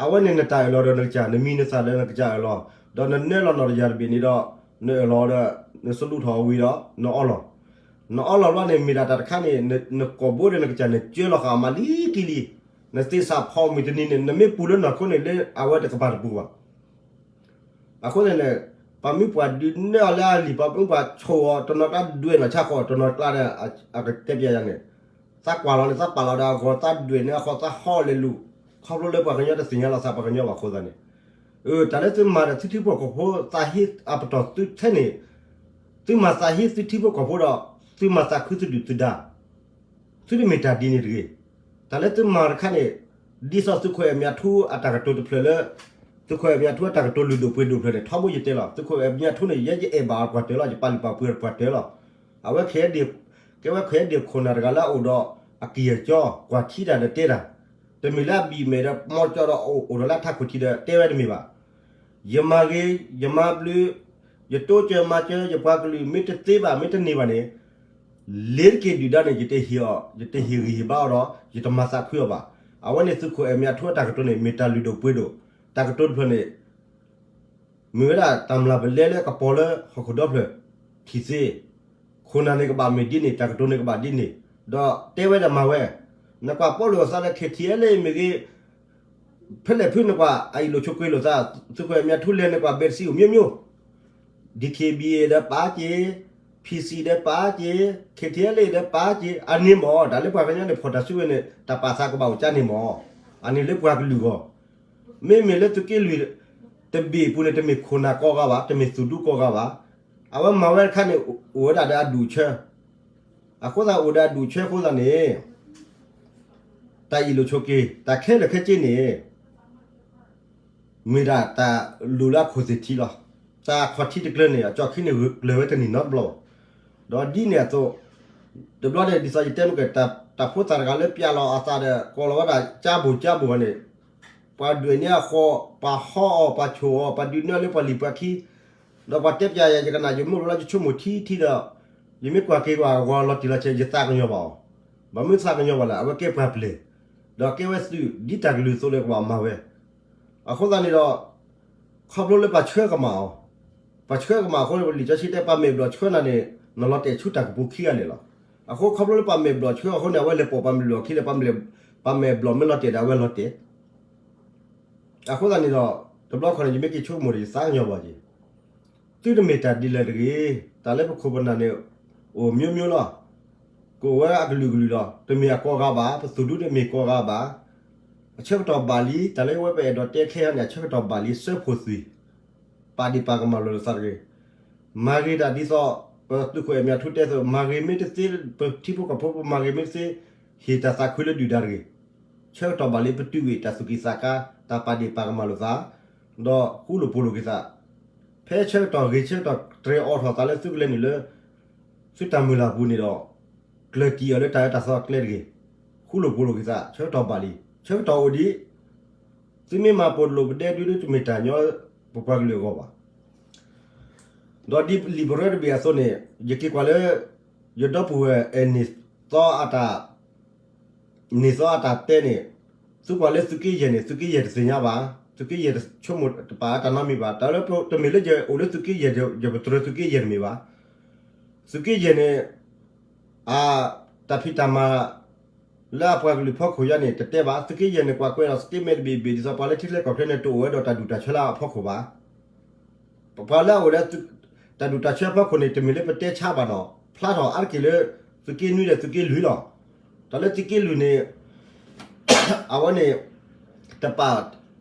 အဝဲန့ၣ်နတၢ်အၢၣ်လီၤဒီးနကစၢ် နမံၤနသၣ်လၢနကစၢ်အၢၣ်လီၤ ဒီးနနဲၣ်လီၤနီၢ်တယၢ်တဘ့ၣ်န့ၣ်ဒီး နအၢၣ်လီၤဒီး နစလူးထီၣ်အဝံၤဒီး နအီလီၤ နအီလီၤဘျီန့ၣ် မ့ၢ်ဒၣ်တၢ်တခါန့ၣ် နကိာ်ဘိဒီးနကစၢ်န့ၣ် ကၢလီၤဃာ်မးလံကံလံ. နသ့စးဖီမုၢ်တနံၤန့ၣ် နမ့ၢ်ပူၤလၢနီၢ်ခိန့ၣ် လၢအဝဲတကပၤတပူၤဘၣ်. အဃိန့ၣ် ပှၤမ့ၢ်ပှၤဒုးနဲၣ်အီၤလၢအလံာ် ပှၤမ့ၢ်ပှၤဆိၣ်အီၤ တနီၤကျါဒွဲၣ်နီၢ်ဆါဃီ တနီၤကျါဒီး အကတဲပျးယၤန့ၣ် သးကွၢ်လီၤန့ၣ် သးပာ်လီၤဒီးအဂီၤ သးဒွဲၣ်န့ၢ်အဃီ သးဟီၣ်လဲၤလူၤ ခီဖျိလၢပှၤကညီတသ့ၣ်ညါလီၤသးပှၤကညီဘၣ်အဃိသတးန့ၣ် တၢ်လၢသုမၤဒီးသုထံဖိကီၢ်ဖိ သးဟ့အပတီၢ်သုထဲန့ၣ် သုမၤသးဟ့သုထံဖိကီၢ်ဖိဒီး သုမၤသးခုသုဒုၣ်သုဒါ သုတမ့ၢ်တၢ်ဒ်န့ၣ်တဂ့ၤ. တၢ်လၢသုမၤတခါန့ၣ် ဒ်သိးသုးခိၣ်အဲၣ်မၠးထူအတၢ်ကတိၤတဖျၢၣ်လၢ သုးခိၣ်အဲၣ်မၠးထူအတၢ်ကတိၤလုၢ်ဒိၣ်ပှ့ၤဒိၣ်တဖျၢၣ်န့ၣ် ထီဘိယတဲလီၤ. သုးခိၣ်အဲၣ်မၠးထူန့ၣ် ယဲယအဲၣ်ဘၣ်ပှၤတၢၢ်လီၤ ယပာ်လုၢ်ပာ်ပှ့ၤပှၤတၢၢ်လီၤ. အဝဲ ကဲဝဲ ခဲဒ့ၣ်ခိၣ်နၢ်တဂၤလၢအအိၣ်ဒီးအကံၢ်အကီ ကွၢ်ထံတၢ်ဒီးတဲတၢ် တမ့ၢ်လၢအဘံၣ်မဲာ်ဒီး မီကၠီဒီးအိၣ်ဒီးလၢအထးခိၣ်ထံးဒီးတဲဝဲတမ့ၢ်ဘၣ်. ယမၤဂ့ၤ ယမၤဘျုး ယတိစၢၤမၤစၢၤ ယပှၤကလုာ် မ့ၢ်တသ့ဘၣ် မ့ၢ်တန့ၢ်ဘၣ်န့ၣ် လ့ၤတက့ၤဒုၣ်ဒါန့ၣ် ယတဟ့ၣ်အီၤ ယတဟ့ၣ်ဂံၢ်ဟ့ၣ်ဘါအီၤဒီး ယတမၤသးခုအီၤဘၣ်. အဝဲန့ၣ်သုးခိၣ်အဲၣ်မၠးထူအတၢ်ကတိၤန့ၣ် မ့ၢ်တၢ်လုၢ်ဒိၣ်ပှ့ၤဒိၣ် တၢ်ကတိၤတဖျၢၣ်န့ၣ် မ့ၢ်ဝဲဒၣ်တၢ်မျၢ်ပလဲလၢကပီၤလၢဟီၣ်ခိၣ်ဒီဖျၢၣ် ထံၣ်သ့, ခိၣ်နၢ်န့ၣ်ကဘၣ်မ့ၢ်ဒ်န့ၣ် တၢ်ကတိၤန့ၣ်ကဘၣ်ဒ်န့ၣ်, ဒီးတဲဝဲဒၣ်မၤဝဲ, နကွၢ်ပီလိာ်အသးလၢ ခ့ထံအဲလ့ မ့ၢ်ဂ့ၤ, ဖဲလဲၣ်ဖုနကွၢ် အအံၣ်လိာ်ဆိးက့လိာ်သး, သုးခိၣ်အဲၣ်မ့ၤထူလဲၣ်န့ၣ်ကွၢ် ဘဲးတစံအိၣ် မျိုးမျိုး, ဒံၣ်ခ့ၣ်ဘံၣ်အဲၣ်ဒီးပာ်က့ၤ, ဖံၣ်စံၣ်ဒီးပာ်က့ၤ, ခ့ထံအဲလ့ဒီးပာ်က့ၤ, အန့ၣ်မ့ၢ် တၢ်လၢပှၤကညီန့ၣ် ဖီၣ်တၢ်စုဝဲန့ၣ် တၢ်ပာ်သးကဘၣ်အိၣ်ကၠါန့ၣ်မ့ၢ်, အန့ၣ်လၢပှၤကလုာ်ဂီၢ်, မ့မ့ၢ်လၢသုးက့လွံၢ်တဘ့ၣ်အပူၤန့ၣ် တမ့ၢ်ခိၣ်နၢ်ကိးဂၤဘၣ်, တမ့ၢ်သုးဒူကိးဂၤဘၣ်, အဝဲမၤဝဲတခါန့ၣ် အိၣ်ဝဲဒၣ်ဒီးအဒူၣ်အဆၢ, အဃိသတးအိၣ်ဒီးအဒူၣ်အဆၢအဃိသတးန့ၣ် တၢ်အံၣ်လိာ်ဆိးက့ တၢ်ခဲလၢာ်ခဲဆ့န့ၣ် မ့ၢ်ဒၣ်တၢ်လိၣ်လၢအခီၣ်သ့ၣ်ထံလီၤ. တၢ်ခီၣ်ထံးတကျၢၤန့ၣ် အကၠီၣ်ခံန့ၣ် ဂၢၢ်ကျၢၤဝဲတန့ၢ်နီတဘျီဘၣ်. ဒီးဒ်န့ၣ်အသိး တဘျီန့ၣ် ဒ်သိးယတဲမ့ၢ်ကဲ တၢ်ဖိသၣ်တဂၤလၢပျၢ်လီၤအသးဒီး ကိးလီၤဝဲဒၣ်ကၠါဘိၣ်ကၠါဘိၣ်န့ၣ် ပှၤဒွဲၣ်န့ၢ်အဃီ, ပှၤဟီအီၤ, ပှၤဆိၣ်အီၤ, ပှၤဒုးနဲၣ်လၢပှၤလံၤပှၤခံ, ဒီးပှၤတဲပျးယၤ ယကနၣ်ယမိၢ်လီၤ ယဆိကမိၣ်ထံထံဒီး ယမ့ၢ်ကွၢ်က့ၤပှၤဂီၤလီၤတံၢ်လီၤဆဲး ယသးကညီၤဘၣ်အီၤ, ဘၣ်မနုၤသးကညီၤဘၣ်လဲၣ်, အဝဲကဲပှၤပျဲၢ်, ဒီးကဲဝဲသုး ဒ်တၢ်ကလုၢ်အသိးလၢကဘၣ်မၤဝဲ, အဃိသတးန့ၣ်ဒီး ခီဖျိလၢပှၤဆှၢကမၣ်အီၤ, ပှၤဆှၢကမၣ်အဃိန့ၣ် လံာ်စီဆှံတဲ ပှၤမဲာ်ဘျီၣ်ဆှၢနၤန့ၣ် နလီၤတဲာ်ဆူတၢ်ကပူၤခံဂၤလၢာ်လီၤ. အဃိခီဖျိလၢပှၤမဲာ်ဘျီၣ်ဆှၢအဃိန့ၣ် အဝဲလဲၤပိာ်ပှၤမဲာ်ဘျီၣ်ခံဒီး ပှၤမဲာ်ဘျီၣ်မ့ၢ်လီၤတဲာ်ဒီး အဝဲလီၤတဲာ် အဃိသတးန့ၣ်ဒီး တဘျီခီန့ၣ် ယမ့ၢ်က့ၤဆိကမိၣ်ဒီး ယသးကညီၤဘၣ်က့ၤ, သုတမ့ၢ်တၢ်ဒ်လဲၣ်တဂ့ၤ, တၢ်လၢပခိၣ်ပနၢ်န့ၣ် အိၣ်မျိုးမျိုးလီၤ. ကအိၣ်ဝဲအကလုာ်ကလုာ်လီၤ. တမ့ၢ်အကိးဂၤဘၣ်, ပသုးဒူတမ့ၢ်ကိးဂၤဘၣ်. အဆၢကတီၢ်ဘၣ်လံ, တၢ်လၢဝဲပအဲၣ်ဒိးတဲခဲအံၤန့ၣ် အဆၢကတီၢ်ဘၣ်လံ, စၢဖှိၣ်သွံၣ်, ပာ်ဒ့ၣ်ပာ်ကမၣ်လိာ်လိာ်သးတဂ့ၤ. မၤဂ့ၤတၢ်ဒ်သိး ပသုးခိၣ်အဲၣ်မ့ၤထူတဲသိး မၤဂ့ၤမ့ၢ်တသ့, ပထံဖိကီၢ်ဖိ ပမၤဂ့ၤမ့ၢ်တသ့, ဟ့ၣ်တၢ်သးခုလၢဒုၣ်ဒါတဂ့ၤ. ဆၢကတီၢ်ဘၣ်လံ ပတုာ်ဝံၤတၢ်သူၣ်ကံၢ်သးကါ, တၢ်ပာ်ဒ့ၣ်ပာ်ကမၣ်လိာ်သး, ဒီးဃူလိာ်ဖိးလိာ်က့ၤသး, ဖဲဆၢကတီၢ်ဂ့ၤဆၢကတီၢ်တြဲၤအိးထီၣ်သးလၢသုကလဲၤနုာ်လၢ သုတၢ်မုၢ်လၢ်ပူၤန့ၣ်ဒီး ကျၢၤတံၢ်အီၤလၢတၢ်အၢတၢ်သီအကျဲတဂ့ၤ. ဃူလိာ်ဖိးလိာ်က့ၤသး, ဆၢကတီၢ်ဘၣ်လံ, ဆၢကတီၢ်အိၣ်ဒံး, သုမ့ၢ်မၤပိာ်လိာ်ပဒဲဒုဒု တမ့ၢ်တၢ်ညီ ပပှၤကလုာ်အဂီၢ်ဘၣ်. ဒီးဒ်လံာ်ပရၢတဘ့ၣ်အသိးန့ၣ် ယက့ၤကွၢ်လၢ ယဒီပုၢ်ဝဲၢ်အဲၣ်န့ၢ်သီအတၢ် န့ၢ်သီအတၢ်တဲန့ၣ်, သုကွၢ်လၢသုးက့ယဲၢ်န့ၣ် သုးက့ယဲၢ်တသ့ၣ်ညါဘၣ်, သုးက့ယဲၢ်တဆိကမိၣ်တပာ်အတၢ်နီတမံၤဘၣ်. တၢ်လၢတမ့ၢ်လၢယအိၣ်လၢသုးက့ယဲၢ် ယပတြၢၤသုးက့ယဲၢ်တမ့ၢ်ဘၣ်. သုးက့ယဲၢ်န့ၣ် အတၢ်ဖံးတၢ်မၤ လၢအပှၤကလုာ်ဖီခိၣ်ယါန့ၣ် တတဲဘၣ်. သုးက့ယဲၢ်န့ၣ် ကွၢ်ကွဲးဒီး statement တဘ့ၣ်ဘ့ၣ် ဒ်သိးပှၤလၢထံချၢကီၢ်ချၢန့ၣ် တအိၣ်ဝဲဒီးတၢ်ဒူၣ်တၢ်ဆၢလၢအဖီခိၣ်ဘၣ်. ပှၤလၢအအိၣ်လၢ တၢ်ဒူၣ်တၢ်ဆၢအဖီခိၣ်န့ၣ် တမ့ၢ်လၢပတဲဆါဘၣ်နီၤ, ဖျါထီၣ်အါတက့ၢ်လၢ သုးက့နွံဒီးသုးက့လွံၢ်လီၤ. တၢ်လၢသုးက့လွံၢ်န့ၣ် အဝဲန့ၣ် တပာ်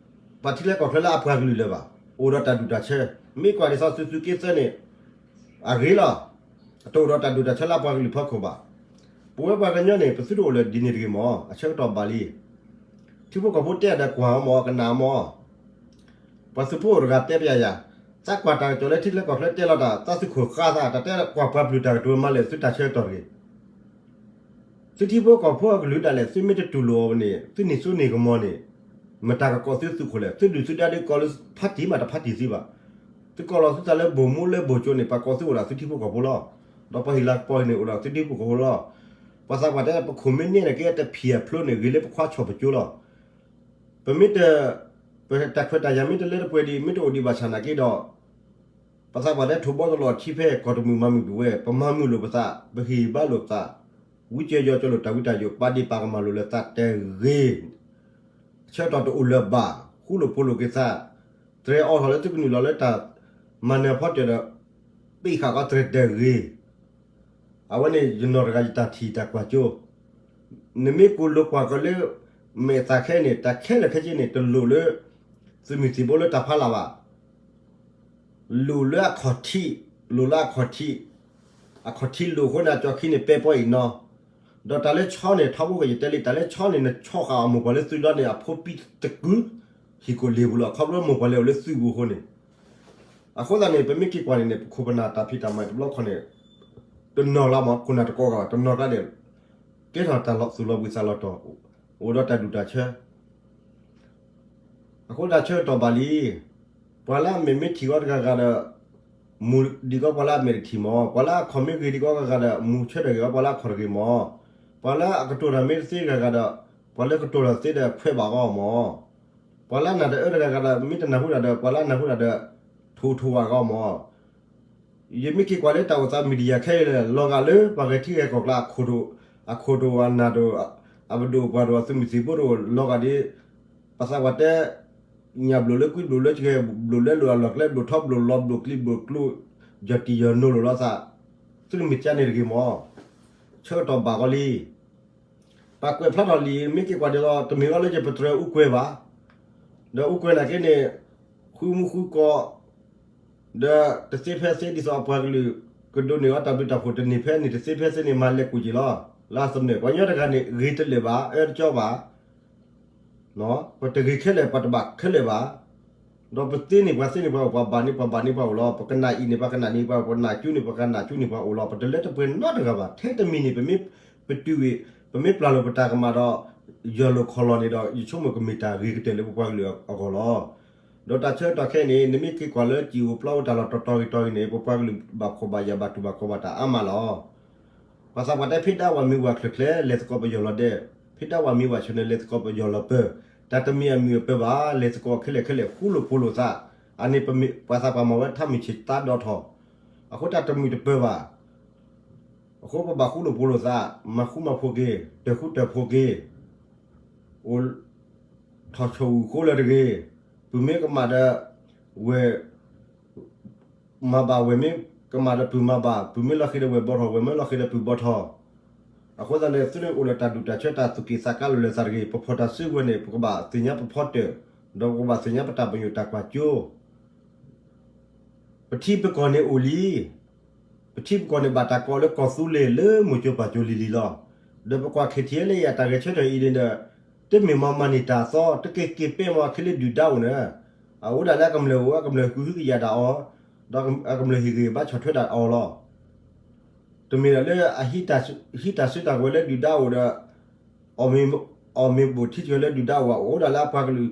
ပှၤထံချၢကီၢ်ချၢလၢအပှၤကလုာ်လၢၤဘၣ်, အိၣ်ဒီးတၢ်ဒူၣ်တၢ်ဆၢ. မ့ၢ်ကွၢ်ဒ်သိးသုး သုးက့သၢန့ၣ် အဂ့ၤလီၤ. တအိၣ်ဒီးတၢ်ဒူၣ်တၢ်ဆၢလၢအပှၤကလုာ်ဖီခိၣ်ဘၣ်. ပဝဲပှၤကညီန့ၣ် ပသုတအိၣ်လၢၤဒ်န့ၣ်တဂ့ၤမး, အဆၢကတီၢ်ဘၣ်လံ. ထံဖိကီၢ်ဖိတဲအီၤဒီးကွၢ်အီၤမး ကနၣ်မး. ပှၤသုးဖိအိၣ်တဂၤတဲပျးယၤ, သးကွၢ်တၢ်ကစီၣ်လၢထံချၢကီၢ်ချၢတဲလီၤတၢ် သးသုးခိၣ်ဃါသး တၢ်တဲကွၢ်ပှၤပျုၢ်တၢ်ကတိၤမၤလဲၣ် သုတၢ်ဆၢကတီၢ်တဂ့ၤ. သုထံဖိကီၢ်ဖိအကလုာ်ဒၣ်လဲာ် သုမ့ၢ်တတူၢ်လိာ်အီၤန့ၣ် သုန့ၢ်စိန့ၢ်ကမီၤန့ၣ် မတၤကကိးသုသုးခိၣ်လဲၣ်. သုဒုၣ်သုဒါဒုးကိးလၢဖါတံၢ်မးတဖါတံၢ်သုဘၣ်. သုကိးလီၤသုသးလၢဘိၣ်မူလၢဘိၣ်ကၠိန့ၣ် ပှၤကိးသုအိၣ်ဒီးသုထံဖိကီၢ်ဖိလီၤ. ဒီးပှၤဟ့ၣ်လၤကပီၤန့ၣ် အိၣ်ဒီးသုထံဖိကီၢ်ဖိလီၤ. ပှၤသးပှၢ်တဲ ပခိၣ်မ့ၢ်န့ၢ်န့ၣ် ကဲတဖံးအဖျိန့ၣ် ဂ့ၤလၢပခွါဆီၣ်ပကၠိလီၤ. ပမ့ၢ်တ ပတၢ်ခွဲးတၢ်ယာ်မ့ၢ်တလၢတပှဲၤဒံး မ့ၢ်တအိၣ်ဒံးဘၣ်ဆၣ်နာ်က့ဒီး ပသးပှၢ်တဲ ထိၣ်ဘီတလီၢ်ထံဖဲကီၢ်တမုာ်မၤမုာ်ပဝဲ ပမၤမုာ်လိာ်ပသး, ပဟ့ၣ်ဘါလိာ်ပသး, ဝံကၠဲယီၤကၠီလိာ်တၢ်ဝံတၢ်ယိာ် ပာ်ဒ့ၣ်ပာ်ကမၣ်လိာ်လၢသးတဂ့ၤ. ဆၢကတီၢ်တအိၣ်လၢၤဘၣ်, ဃူလိာ်ဖိးလိာ်က့ၤသး, တြဲၤအိးထီၣ်လၢသုကနုာ်လီၤလၢတၢ်မၤနၢၤဖီတၢၣ်ဒီး ပ့ၣ်ဃာ်ကီးတြဲၤတဂ့ၤ. အဝဲန့ၣ် ယနီၢ်တဂၤယတၢ်ထံၣ်တၢ်ကွၢ်ကၠိ, နမ့ၢ်ကိၢ်လိာ်ကွၢ်ကီးလၢ မဲာ်သးခဲအံၤန့ၣ် တၢ်ခဲလၢာ်ခဲဆ့န့ၣ် တလိၣ်လၢ သုးမုၢ်သံၣ်ဘိလၢတၢ်ဖီလာ်ဘၣ်. လိၣ်လၢအခီၣ်ထံး, လိၣ်လၢအခီၣ်ထံး, အခီၣ်ထံးလိၣ်အဃိန့ၣ် အကၠီၣ်ခံန့ၣ် ပဲပီအံၤနီၤ. ဒီးတၢ်လၢဆီန့ၣ် ထီဘိကယတဲလံ တၢ်လၢဆီန့ၣ် နဆီဃာ်အီၤမိၢ်ပှၢ်လၢသုးလီၤန့ၣ် အဖိပံတကု ဟံၣ်ကိၣ်လ့ၣ်ပူၤလီၤ. ခီဖျိမိၢ်ပှၢ်လၢအိၣ်လၢသုးပူၤအဃိန့ၣ် အဃိသတးန့ၣ် ပမ့ၢ်က့ၤကွၢ်န့ၣ်န့ၣ် ပခိၣ်ပနၢ်တၢ်ဖံးတၢ်မၤတဘျီခီန့ၣ် တနီၤလၢမး ခိၣ်နၢ်တကိးဂၤ တနီၤကျါန့ၣ် ကဲထီၣ်တၢ်သူၣ်လီၤဘှံးသးလီၤတီၤ အိၣ်ဒီးတၢ်ဒူၣ်တၢ်ဆၢ အဃိတၢ်ဆၢကတီၢ်ဘၣ်လံ. ပှၤလၢအမဲာ်မ့ၢ်ထံၣ်ကီးတဂၤဂၤဒီး မူၤဒံးကီးပှၤလၢအမဲာ်တထံၣ်မး, ပှၤလၢအခီၣ်မ့ၢ်ဂ့ၤဒံးကီးဂၤဂၤဒီး မူၤဆၢထၢၣ်ဂ့ၤကီးပှၤလၢအခီၣ်တဂ့ၤမး, ပှၤလၢအကတိၤတၢ်မ့ၢ်တသ့ဂၤဂၤဒီး ပှၤလၢကတိၤတၢ်သ့ဒီးခွဲးဘၣ်ကီးမး, ပှၤလၢအနၢ်တအၢတဂၤဂၤဒီး မ့ၢ်တနၢ်ဟူတၢ်ဒီး ပှၤလၢအနၢ်ဟူတၢ်ဒီး ထိၣ်ထိၣ်ဝၣ်ကီးမး. ယမ့ၢ်က့ၤကွၢ်လၢတၢ်အိၣ်သး media ခဲအံၤလၢ လီၤဂာ်လၢပှၤဂဲၤထံဂဲၤကီၢ်ကျါ အခိၣ်ဒိၣ် အခိၣ်ဒိၣ်အနၢ်ဒိၣ် အပဒိၣ်ပှၤဒိၣ် အသုးမုၢ်သံၣ်ဘိဒိၣ် လီၤဂာ်ဒ် ပှၤသးပှၢ်တဲ ညၣ်ဘျိၣ်လၢကွံဘျိၣ်လၢကဂဲၤဘျိၣ်လၢလိာ်အလီၢ်ကျဲ ဘျိၣ်ထီဘျိၣ်လီၤဘျိၣ်ကျံးဘျိၣ်ကျိ ယီၢ်တံၢ်ယီၢ်နိလိာ်လီၤသး သုတမ့ၢ်ကန့ၣ်တဂ့ၤမၢ် ဆၢကတီၢ်ဘၣ်ကီလံ ပှၤကွဲးဖျါထီၣ်လံာ် မ့ၢ်က့ၤကွၢ်ဒ်သိး တမ့ၢ်အီၤလၢယပတြၢၤအူကွဲၤဘၣ်, ဒီးအူကွဲၤနာ်က့န့ၣ် ဃုမူဃုကီး ဒီးတသ့ဖဲသ့ဒ်သိးအပှၤကလုာ် ကဒိးန့ၢ်အီၤတၢ်ဘျုးတၢ်ဖှိၣ်တန့ၢ်ဖဲန့ၣ် တသ့ဖဲသ့န့ၣ် မၤလဲၤကူၣ်က့ၤလီၤ. လၢအသနၢၣ် ပှၤကညီတဂၤန့ၣ် ဂ့ၤတလၢာ်ဘၣ် အၢတကၠီဘၣ် ပတဂ့ၤခဲလၢာ် ပှၤတဘၣ်ခဲလၢာ်ဘၣ်, ဒီးပသ့န့ၢ်ပှၤသ့န့ၢ်ပှၤအိၣ် ပှၤဘၣ်န့ၢ်ပှၤဘၣ်န့ၢ်ပှၤအိၣ်လီၤ. ပကနၣ်အံၤန့ၣ် ပှၤကနၣ်န့ၢ်ပှၤအိၣ်, ပနၢ်ကၠူန့ၣ် ပှၤကနၢ်ကၠူန့ၢ်ပှၤအိၣ်လီၤ. ပတလၢတပှဲၤနီတဂၤဘၣ်. ထဲတမံၤန့ၣ် ပမ့ၢ်ပတုာ်ဝံၤ ပမ့ၢ်ပျၢ်လိာ်ပတၢ်ကမၣ်ဒီး ယီၢ်လိာ်ခီၣ်လီၢ်န့ၣ်ဒီး ယဆိကမိၣ်ကမ့ၢ်တၢ်ဂ့ၤကတၢၢ်လၢပပှၤကလုာ်အဂီၢ်လီၤ. ဒီးတၢ်ဆၢကတီၢ်ခဲအံၤန့ၣ် နမ့ၢ်က့ၤကွၢ်လၢကံၣ်အိၣ်ပျီအိၣ်တၢ်လီၢ်တတီၤဂ့ၤတီၤဂ့ၤန့ၣ် ပပှၤကလုာ်ဘၣ်ဖှီၣ်ဘၣ်ယာ်ဘၣ်တူၢ်ဘၣ်ခီၣ်ဘၣ်တၢ်အါမးလီၤ. ပှၤသးပှၢ်တဲ ဖံးဒါဝၤမ့ၢ်ဝၤချၢၣ်ချၢ လဲၤသကိးပယီၤလီၤဒဲး, ဖံးဒါဝၤမ့ၢ်ဝၤဆၢၣ်န့ၣ် လဲၤသကိးပယီၤလီၤပၢၢ်, တၢ်တမ့ၢ်အမုာ်အပၢၤဘၣ် လဲၤသကိးခဲလၢာ်ခဲလၢာ် ဃူလိာ်ဖိးလိာ်သး, အန့ၣ်ပှၤသးပှၢ်မၤဝဲထါမုၢ်ဆ့ၣ်သးဒီထီၣ်, အဃိတၢ်တမုာ်တပၢၤဘၣ် အဃိပဘၣ်ဃူလိာ်ဖိးလိာ်သး, မၤဃူမၤဖိးက့ၤ, တၢၢ်ဃူတၢၢ်ဖိးက့ၤ, အိၣ် ထီၣ်ဆိၣ်ဂူာ်ဃိလၢာ်တဂ့ၤ, ပုၢ်မ့ၢ်ကမၣ်ဒီး ဝဲၢ် မၤဘၣ် ဝဲၢ်မ့ၢ်ကမၣ်ဒီးပုၢ်မၤဘၣ်, ပုၢ်မ့ၢ်လီၤဃံၤဒီးဝဲၢ်ဘီထီၣ်, ဝဲၢ်မ့ၢ်လီၤဃံၤဒီးပုၢ်ဘီထီၣ်, အဃိသတးန့ၣ် သုတအိၣ်လၢတၢ်ဒူၣ်တၢ်ဆၢတၢ်သူၣ်က့ၣ်သးကါလၢာ်လၢာ်သးတဂ့ၤ, ပဖီၣ်တၢ်စုကဝဲၤန့ၣ် ပကဘၣ်သ့ၣ်ညါပဖီတၢၢ်, ဒီးပကဘၣ်သ့ၣ်ညါပတၢ်ပညိၣ်တၢ်ကွၢ်စိ ပထံပကီၢ်န့ၣ်အိၣ်လံ, ပထံပကီၢ်န့ၣ်ဘၣ်တၢ်ကိးလၢကီၢ်သူလ့ၤလၢမိၢ်ကၠိပၢ်ကၠိလံၤလံၤလီၤ. ဒီးပကွၢ် KTLA အတၢ်ဂဲၤဆၢထၢၣ်အံၤန့ၣ်ဒီး တမ့ၢ်မၤမၤန့ၢ်တၢ်အသီ, တက့ၤက့ၤပဲမၤခ့လၢဒုၣ်ဒါအိၣ်န့ၣ်, အအိၣ်ဒၣ်လၢအကမျၢၢ်အိၣ် အကမျၢၢ်ကဟုကယာ်ဒၣ်အီၤ, ဒီးအကမျၢၢ်ဟ့ၣ်ဂ့ၤဘၣ်ဆီၣ်ထွဲဒၣ်အီၤလီၤ. တမ့ၢ်ဒီးလၢအဟံးတၢ်စုတၢ်ကဝဲၤလၢဒုၣ်ဒါအိၣ်ဒီး အီၣ်မ့ၤဘိၣ်ထံကဝဲၤလၢဒုၣ်ဒါအိၣ်ဘၣ်, အိၣ်ဒၣ်လၢအပှၤကလုာ်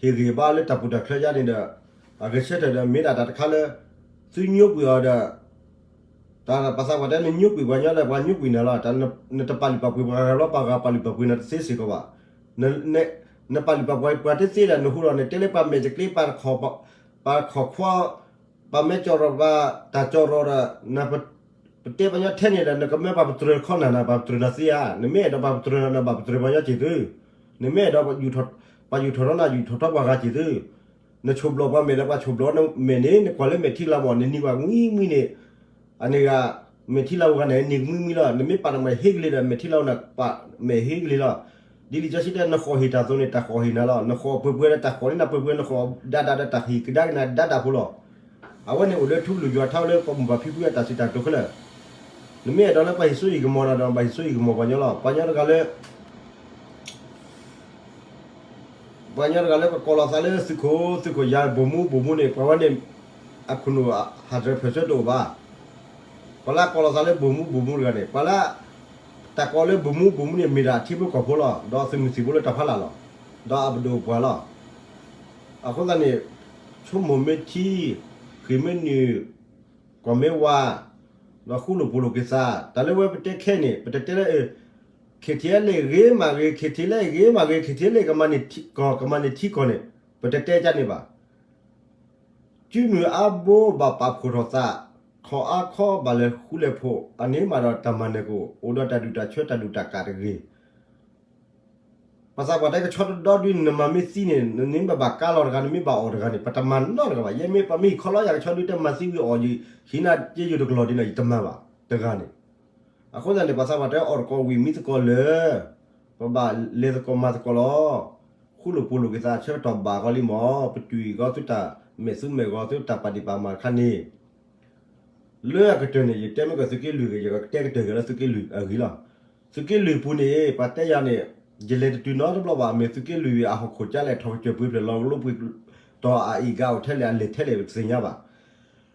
ဟ့ၣ်ဂ့ၤဘၣ်လၢတၢ်ပူၤတၢ်ချၢယါန့ၣ်ဒီး အဂဲၤဆၢထၢၣ်ဒီးမ့ၢ်ဒၣ်တၢ်တခါလၢ သုညိကွံာ်အီၤဒီး တၢ်ပှၤသးပှၢ်တဲ နညိကွံာ်ပှၤညီဒီး ပှၤညိကွံာ်နၤလီၤ. နတပာ်လုၢ်ပာ်ပှ့ၤပှၤဂၤလီၤ, ပှၤဂၤပာ်လုၢ်ပာ်ပှ့ၤနၤတသ့စ့ၢ်ကီးဘၣ်. နပာ်လုၢ်ပာ်ပှ့ၤပှၤတသ့ဒီး နဟူဒီးနတဲလၢပှၤမဲာ်တကျ့ ပှၤတခီၣ်ခွါ ပှၤမဲာ်ကၠီၣ်ရီၤ ပှၤတၢ်ကၠီၣ်ရီၤဒီး ပတဲပှၤညီထဲန့ၣ်ဒီး နကမၢပှၤပတြၢၤတခီနၤနၤ ပှၤပတြၢၤနၤသ့ဧါ. နမ့ၢ်အဲၣ်ဒိးပှၤပတြၢၤနၤ နဘၣ်ပတြၢၤပှၤညီစ့ၢ်သု, နမ့ၢ်အဲၣ်ဒိး ပှၤယူၢ်ထီၣ်ထီနၤ ယူၢ်ထီၣ်ထီပှၤဂၤစ့ၢ်သု, နဆိၣ်ဘျီပှၤမဲာ်ဒီး ပှၤဆိၣ်ဘျီမဲာ်န့ၣ် နကွၢ်လၢမဲာ်ထံလါမီၢ် နနံၤကွၢ်မှံမှံန့ၣ်, အန့ၣ်ဂၤ မဲာ်ထံလါပှၤဂၤန့ၣ် နံၤမှံမှံလီၤ. နမ့ၢ်ပာ်တမံၤဟ့ၣ်ကလ့ၤဒီး မဲာ်ထံလါပှၤဂၤန့ၣ် ပာ်မဲာ်ဟ့ၣ်ကလ့ၤလီၤ. ဒ်လံာ်စီဆှံတဲ နဃီၣ်ဟ့ၣ်တၢ်သိးန့ၣ် တၢ်ဃီၣ်ဟ့ၣ်နၤလီၤ. နဃီၣ်ပှဲၤပှဲၤဒီး တၢ်ဃီၣ်န့ၢ်နၤပှဲၤပှဲၤ နဃီၣ်ဒၣ်ဒၣ်ဒီး တၢ်ဟ့ၣ်ကဒါက့ၤနၤဒၣ်ဒၣ်ဖိလီၤ. အဝဲန့ၣ်အိၣ်လၢထူကလုၢ်ယွၤထါလၢပှၤမုၢ်ဘၣ်ဖံဖုအတၢ်စံးတၢ်ကတိၤခဲလၢာ်, နမ့ၢ်အဲၣ်ဒိးလၢပှၤဟ့ၣ်စိဟ့ၣ်ကမီၤနၤဒီး ဘၣ်ဟ့ၣ်စိဟ့ၣ်ကမီၤပှၤညီလီၤ. ပှၤညီတဂၤလၢ ပှၤညီတဂၤလၢကကိးလီၤသးလၢသုးခိၣ် သုးခိၣ်ယၤ ဘိၣ်မူဘိၣ်မူန့ၣ် ပှၤဝဲန့ၣ် အခိၣ်နူာ်ဟးတြဲၤဖျၢၣ်ဆၢတအိၣ်ဘၣ်. ပှၤလၢကိးလီၤသးလၢဘိၣ်မူဘိၣ်မူတဂၤန့ၣ် ပှၤလၢ တၢ်ကိးလၢဘိၣ်မူဘိၣ်မူန့ၣ် မ့ၢ်ဒၣ်အထံဖိကီၢ်ဖိလီၤ. ဒီးသုးမုၢ်သံၣ်ဘိလၢတၢ်ဖီလာ်လီၤ. ဒီးအပဒိၣ်ပှၢ်လီၤ. အဃိသတးန့ၣ် ဆိကမိၣ်မ့ၢ်ထံ, ဃ့ၢ်မ့ၢ်နုာ်, ကီၢ်မ့ၢ်ဝါ, ဒီးဃူလိာ်ဖိးလိာ်က့ၤသး, တၢ်လၢဝဲပတဲခဲန့ၣ် ပတတဲလၢ KTLA ဂ့ၤမးဂ့ၤ, KTLA ဂ့ၤမးဂ့ၤ, KTLA ကမၤန့ၢ်ထံကီၢ် ကမၤန့ၢ်ထံကီၢ်န့ၣ် ပတတဲကန့ၣ်ဘၣ်. ကုမုၢ်အါဘိဘၣ်ပာ်ဖှိၣ်ထီၣ်သး, ခီၣ်အါခီဘၣ်လဲၤဃူလဲၤဖိး, အန့ၣ်မးဒီးတၢ်မၤနၢၤကအိၣ်, အိၣ်ဒီးတၢ်ဒုၣ်တၢ်ဆၢတၢ်ဒုၣ်တၢ်ကးတဂ့ၤ. ပှၤသးပှၢ်တဲကဆီတဒီဒု နမၤမ့ၢ်သံန့ၣ် နမ့ၢ်ဘၣ်ဘၣ်ကါလီၤတဂၤ နမ့ၢ်ဘၣ်အီၣ်တဂၤန့ၣ် ပတမၤနီတဂၤဘၣ်. ယဲမ့ၢ်ပှၤမ့ၢ်ဟံၣ်ခီလီၤယၤကဆီဒုတဲမၤသံဝံၤအီၣ်ယံၤ ဟံးနၤက့ယိာ်တကလီၤဒ်န့ၣ် ယတမၤဘၣ်တဂၤန့ၣ်. အဃိသတးန့ၣ် ပှၤသးပှၢ်တဲအီၣ်တကိးဝံၤမံသကိးလၢာ်, ပဘၣ်လဲၤသကိးမၤသကိးလီၤ. ဃူလိာ်ဖိးလိာ်က့ၤသးဆၢကတီၢ်ဘၣ်ဂီၤလံမီၢ်, ပတုာ်အံၤဂီၤသုတၢ်မဲာ်သူမဲာ်ဂီၤသုတၢ်ပာ်ဒံးပာ်မၤတခါန့ၣ် လၢအကတၢၢ်န့ၣ် ယတဲမ့ၢ်ကသုးက့လွံၢ်ဂ့ၤ ယကတဲကတၢၢ်က့ၤလၢသုးက့လွံၢ်အဂ့ၢ်လီၤ. သုးက့လွံၢ်ပူၤန့ၣ် ပှၤတဲယၤန့ၣ် ယလဲၤတတုၤနီတဘျီဘၣ် မ့ၢ်သုးက့လွံၢ်အဟီၣ်ခိၣ်ကလဲၣ် ထီၣ်ကစၢၢ်ပှ့ၤဖျၢၣ်လီၤလိပှ့ၤတီၤအအံၤဂၤအိၣ်ထဲလဲၣ်အလဲၣ်ထဲလဲၣ်ပတသ့ၣ်ညါဘၣ်.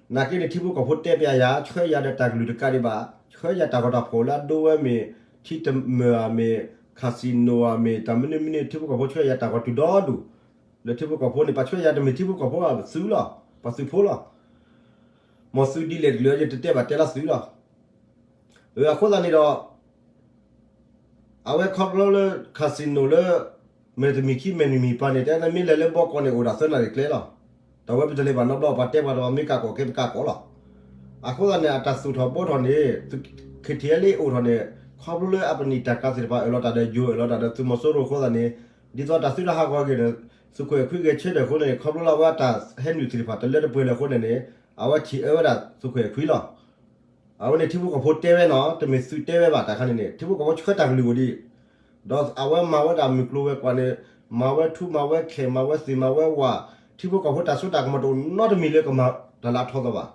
နာ်က့န့ၣ် ထံဖိကီၢ်ဖိတဲပျးယၤ ဆှၢယၤဒီးတၢ်ကလုၢ်တကးဒံးဘၣ် ဆှၢယၤတၢ်ဂီၤတၢ်ဖှီၣ်လၢအဒိဝဲမ့ၢ် ထံတမၢၢ်ဧါမ့ၢ် casino ဧါမ့ၢ် တၢ်မနုၤမနုၤ ထံဖိကီၢ်ဖိဆှၢယၤတၢ်ဂီၤတုၤဒီဒူၣ် လၢထံဖိကီၢ်ဖိန့ၣ် ပှၤဆှၢယၤတမ့ၢ်ထံဖိကီၢ်ဖိဘၣ် ပှၤသုးလီၤ ပှၤသုးဖိလီၤ. မ်သုးဒ်လဲၣ်တကလုာ် ယတတဲဘၣ်တဲလၢသုးလီၤ. အဃိသတးန့ၣ်ဒီး အဝဲခီဖျိလၢ casino လၢ မဲာ်တမံၤခံမဲာ်နံၤမံၤပှၤန့ၣ် တဲနမ့ၢ်လဲၤလၢဘီကီးန့ၣ် အိၣ်ဒၣ်သၢနၣ်ရံၣ်ကျဲလီၤ. တၢ်ဝဲပတလဲၤဘၣ်နီတဘျီ ပှၤတဲပှၤတဘၣ်မ့ၢ်ကးကီၢ်ကဲပကးကီၢ်လီၤ. အဃိသတးန့ၣ် အတၢ်သူၣ်ထီၣ်ဘှီထီၣ်န့ၣ် KTLA အိၣ်ထီၣ်န့ၣ် ခီဖျိလၢအပနံာ်တၢ်ကၤသ့ၣ်တဖၣ် အၢၣ်လီၤတၢ်ဒီးယိၤ အၢၣ်လီၤတၢ်ဒီးသုးမီၤစိရိၤအဃိသတးန့ၣ် ဒ်သိးတၢ်သုတၢ်ဟးဂီၤအဂ့ၢ်န့ၣ် သုးခိၣ်အဲၣ်ခွံဂဲၤဆၢထၢၣ်အဃိန့ၣ် ခီဖျိလၢအဝဲအတၢ်ဟဲနုာ်သ့ၣ်တဖၣ်တလၢတပှဲၤလၢၤအဃိန့ၣ်န့ၣ် အဝဲထံၣ်အၢဝဲဒၣ်သုးခိၣ်အဲၣ်ခွံလီၤ. အဝဲန့ၣ်ထံဖိကီၢ်ဖိတဲဝဲနီၤ တမ့ၢ်သုတဲဝဲဘၣ်တၢ်ခါန့ၣ်န့ၣ် ထံဖိကီၢ်ဖိဆှၢတၢ်ကလုၢ်အိၣ်ဒံး ဒီးအဝဲမၤဝဲဒၣ်မုၢ်ကျိၤဝဲၤကွာ်န့ၣ် မၤဝဲထူ မၤဝဲခဲ မၤဝဲသ့ၣ် မၤဝဲဝၣ် ထံဖိကီၢ်ဖိတၢ်စိတၢ်ကမီၤတအိၣ်နီတမံၤလၢကမၤတၢ်လၢအထီသီဘၣ်.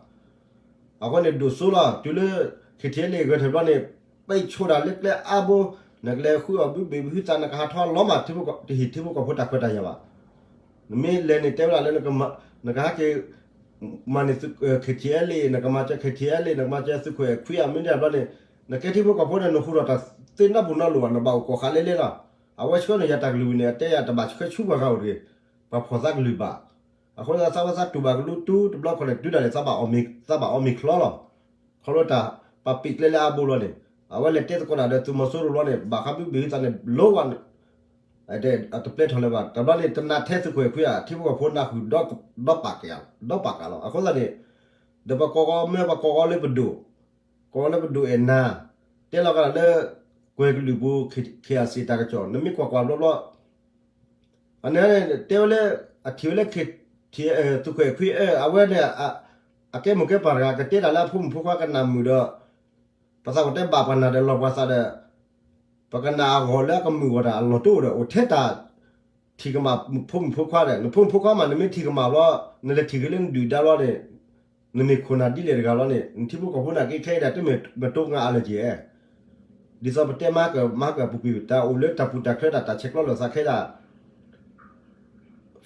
အဃိန့ၣ်ဒိၣ်စိလီၤ တုၤလၢ KTLA ဂဲၤထၢၣ်ဘျီန့ၣ် ပၢၢ်ဆိၣ်တၢ်လၢကျဲအါဘိ နကလဲၤဃုအီၣ်ဘုဘ့ၣ်ဘုသး နကဟးထီၣ်လီၤမး တဟ့ၣ်ထံဖိကီၢ်ဖိတၢ်ခွဲးတၢ်ယာ်ဘၣ်. နမ့ၢ်လဲၤန့ၣ်တဲဝဲဒၣ်လၢ နကဟဲက့ၤ မၤန့ၢ် KTLA နကမၤစၢၤ KTLA နကမၤစၢၤသုးခိၣ်အဲၣ်ခွံအမ့ၢ်ဒၣ်ဘျီန့ၣ် နကဲထံဖိကီၢ်ဖိန့ၣ် နဟူထီၣ်တၢ်သ့နီတပူၤနီတလိၤဘၣ် နဘၣ်အိၣ်ကိးဃာ်လဲလဲလီၤ. အဝဲဆှၢန့ၣ်ယၤတၢ်ကလုၢ်ဝံၤန့ၣ် အတဲယၤတဘၣ်ဆှၢဆူပှၤဂၤအိၣ်တဂ့ၤ ပှၤဖီၣ်သးကလုၢ်ဘၣ်. အဃိသတးသးဝဲသးတူၢ်ဘၣ်ကလူတူၢ်တဘျီခီန့ၣ် တုၤဒၣ်လဲာ် သးဘၣ်အီၣ်မ့ၤချီလီၤ. ခီဖျိတၢ် ပာ်ပ့ၢ်ကျဲလၢအါဘိလီၤန့ၣ် အဝဲလဲၤတဲသကိးတၢ်ဒီးသုးမီၤစိရိၤလီၤန့ၣ် ဘၣ်ဃးဘုဘ့ၣ်ဘုသးန့ၣ် လိဝဲ အတပျဲထီၣ်လၢၤဘၣ်. တဘျီန့ၣ် တနးထဲသုးခိၣ်အဲၣ်ခွံဧါ ထံဖိကီၢ်ဖိနၢ်ဟူ ဒီးပာ်ကးလီၤ. အဃိသတးန့ၣ် ဒီးပကိးဂီၤမ့ၢ်ပကိးဂီၤလၢပဒိၣ် ကိးဂီၤလၢပဒိၣ်အဲၣ်နၤ တဲလီၤကဒီးလၢ ကွဲၤကလုာ်ပူၤ KIC တၢ်ကစီၣ် နမ့ၢ်ကွၢ်ကွၢ်ဘျီဘျီ အန့ၣ်တဲဝဲလၢ အထံၣ်ဝဲလၢ သုးခိၣ်အဲၣ်ခွံအၢ အဝဲန့ၣ် အကဲမိၢ်ကဲပၢ်တဂၤ ကတဲတၢ်လၢအဖိမုၣ်ဖိခွါကနၣ်မုာ်ဒီး ပသးပှၢ်တဲဘၣ်ပှၤနၢ်ဒီးလီၤပှၤသးဒီး ပကနၣ်အဂီၢ်လၢအကမုာ်ဂီၢ်တၢ်အလီၢ်တအိၣ်ဒီး အိၣ်ထဲတၢ်ထံၣ်ကမၣ်ဖိမုၣ်ဖိခွါဒီး နဖိမုၣ်ဖိခွါမး နမ့ၢ်ထံၣ်ကမၣ်ဘျီ နလဲၤထံၣ်က့ၤလၢနဒုၣ်ဒါဘျီန့ၣ် နမ့ၢ်ခိၣ်နၢ်ဒ်လဲၣ်တဂၤဘျီန့ၣ် နထံဖိကီၢ်ဖိနာ်က့ခဲအံၤဒၣ် တမ့ၢ်မတိကငါအလၢၤက့ၤ ဒ်သိးပတဲမၤကမၤကပူၤကွံာ် တၢ်အိၣ်လၢတၢ်ပူၤတၢ်ချၢတၢ် တၢ်ဆဲးကျိးလိာ်သးခဲဒၣ်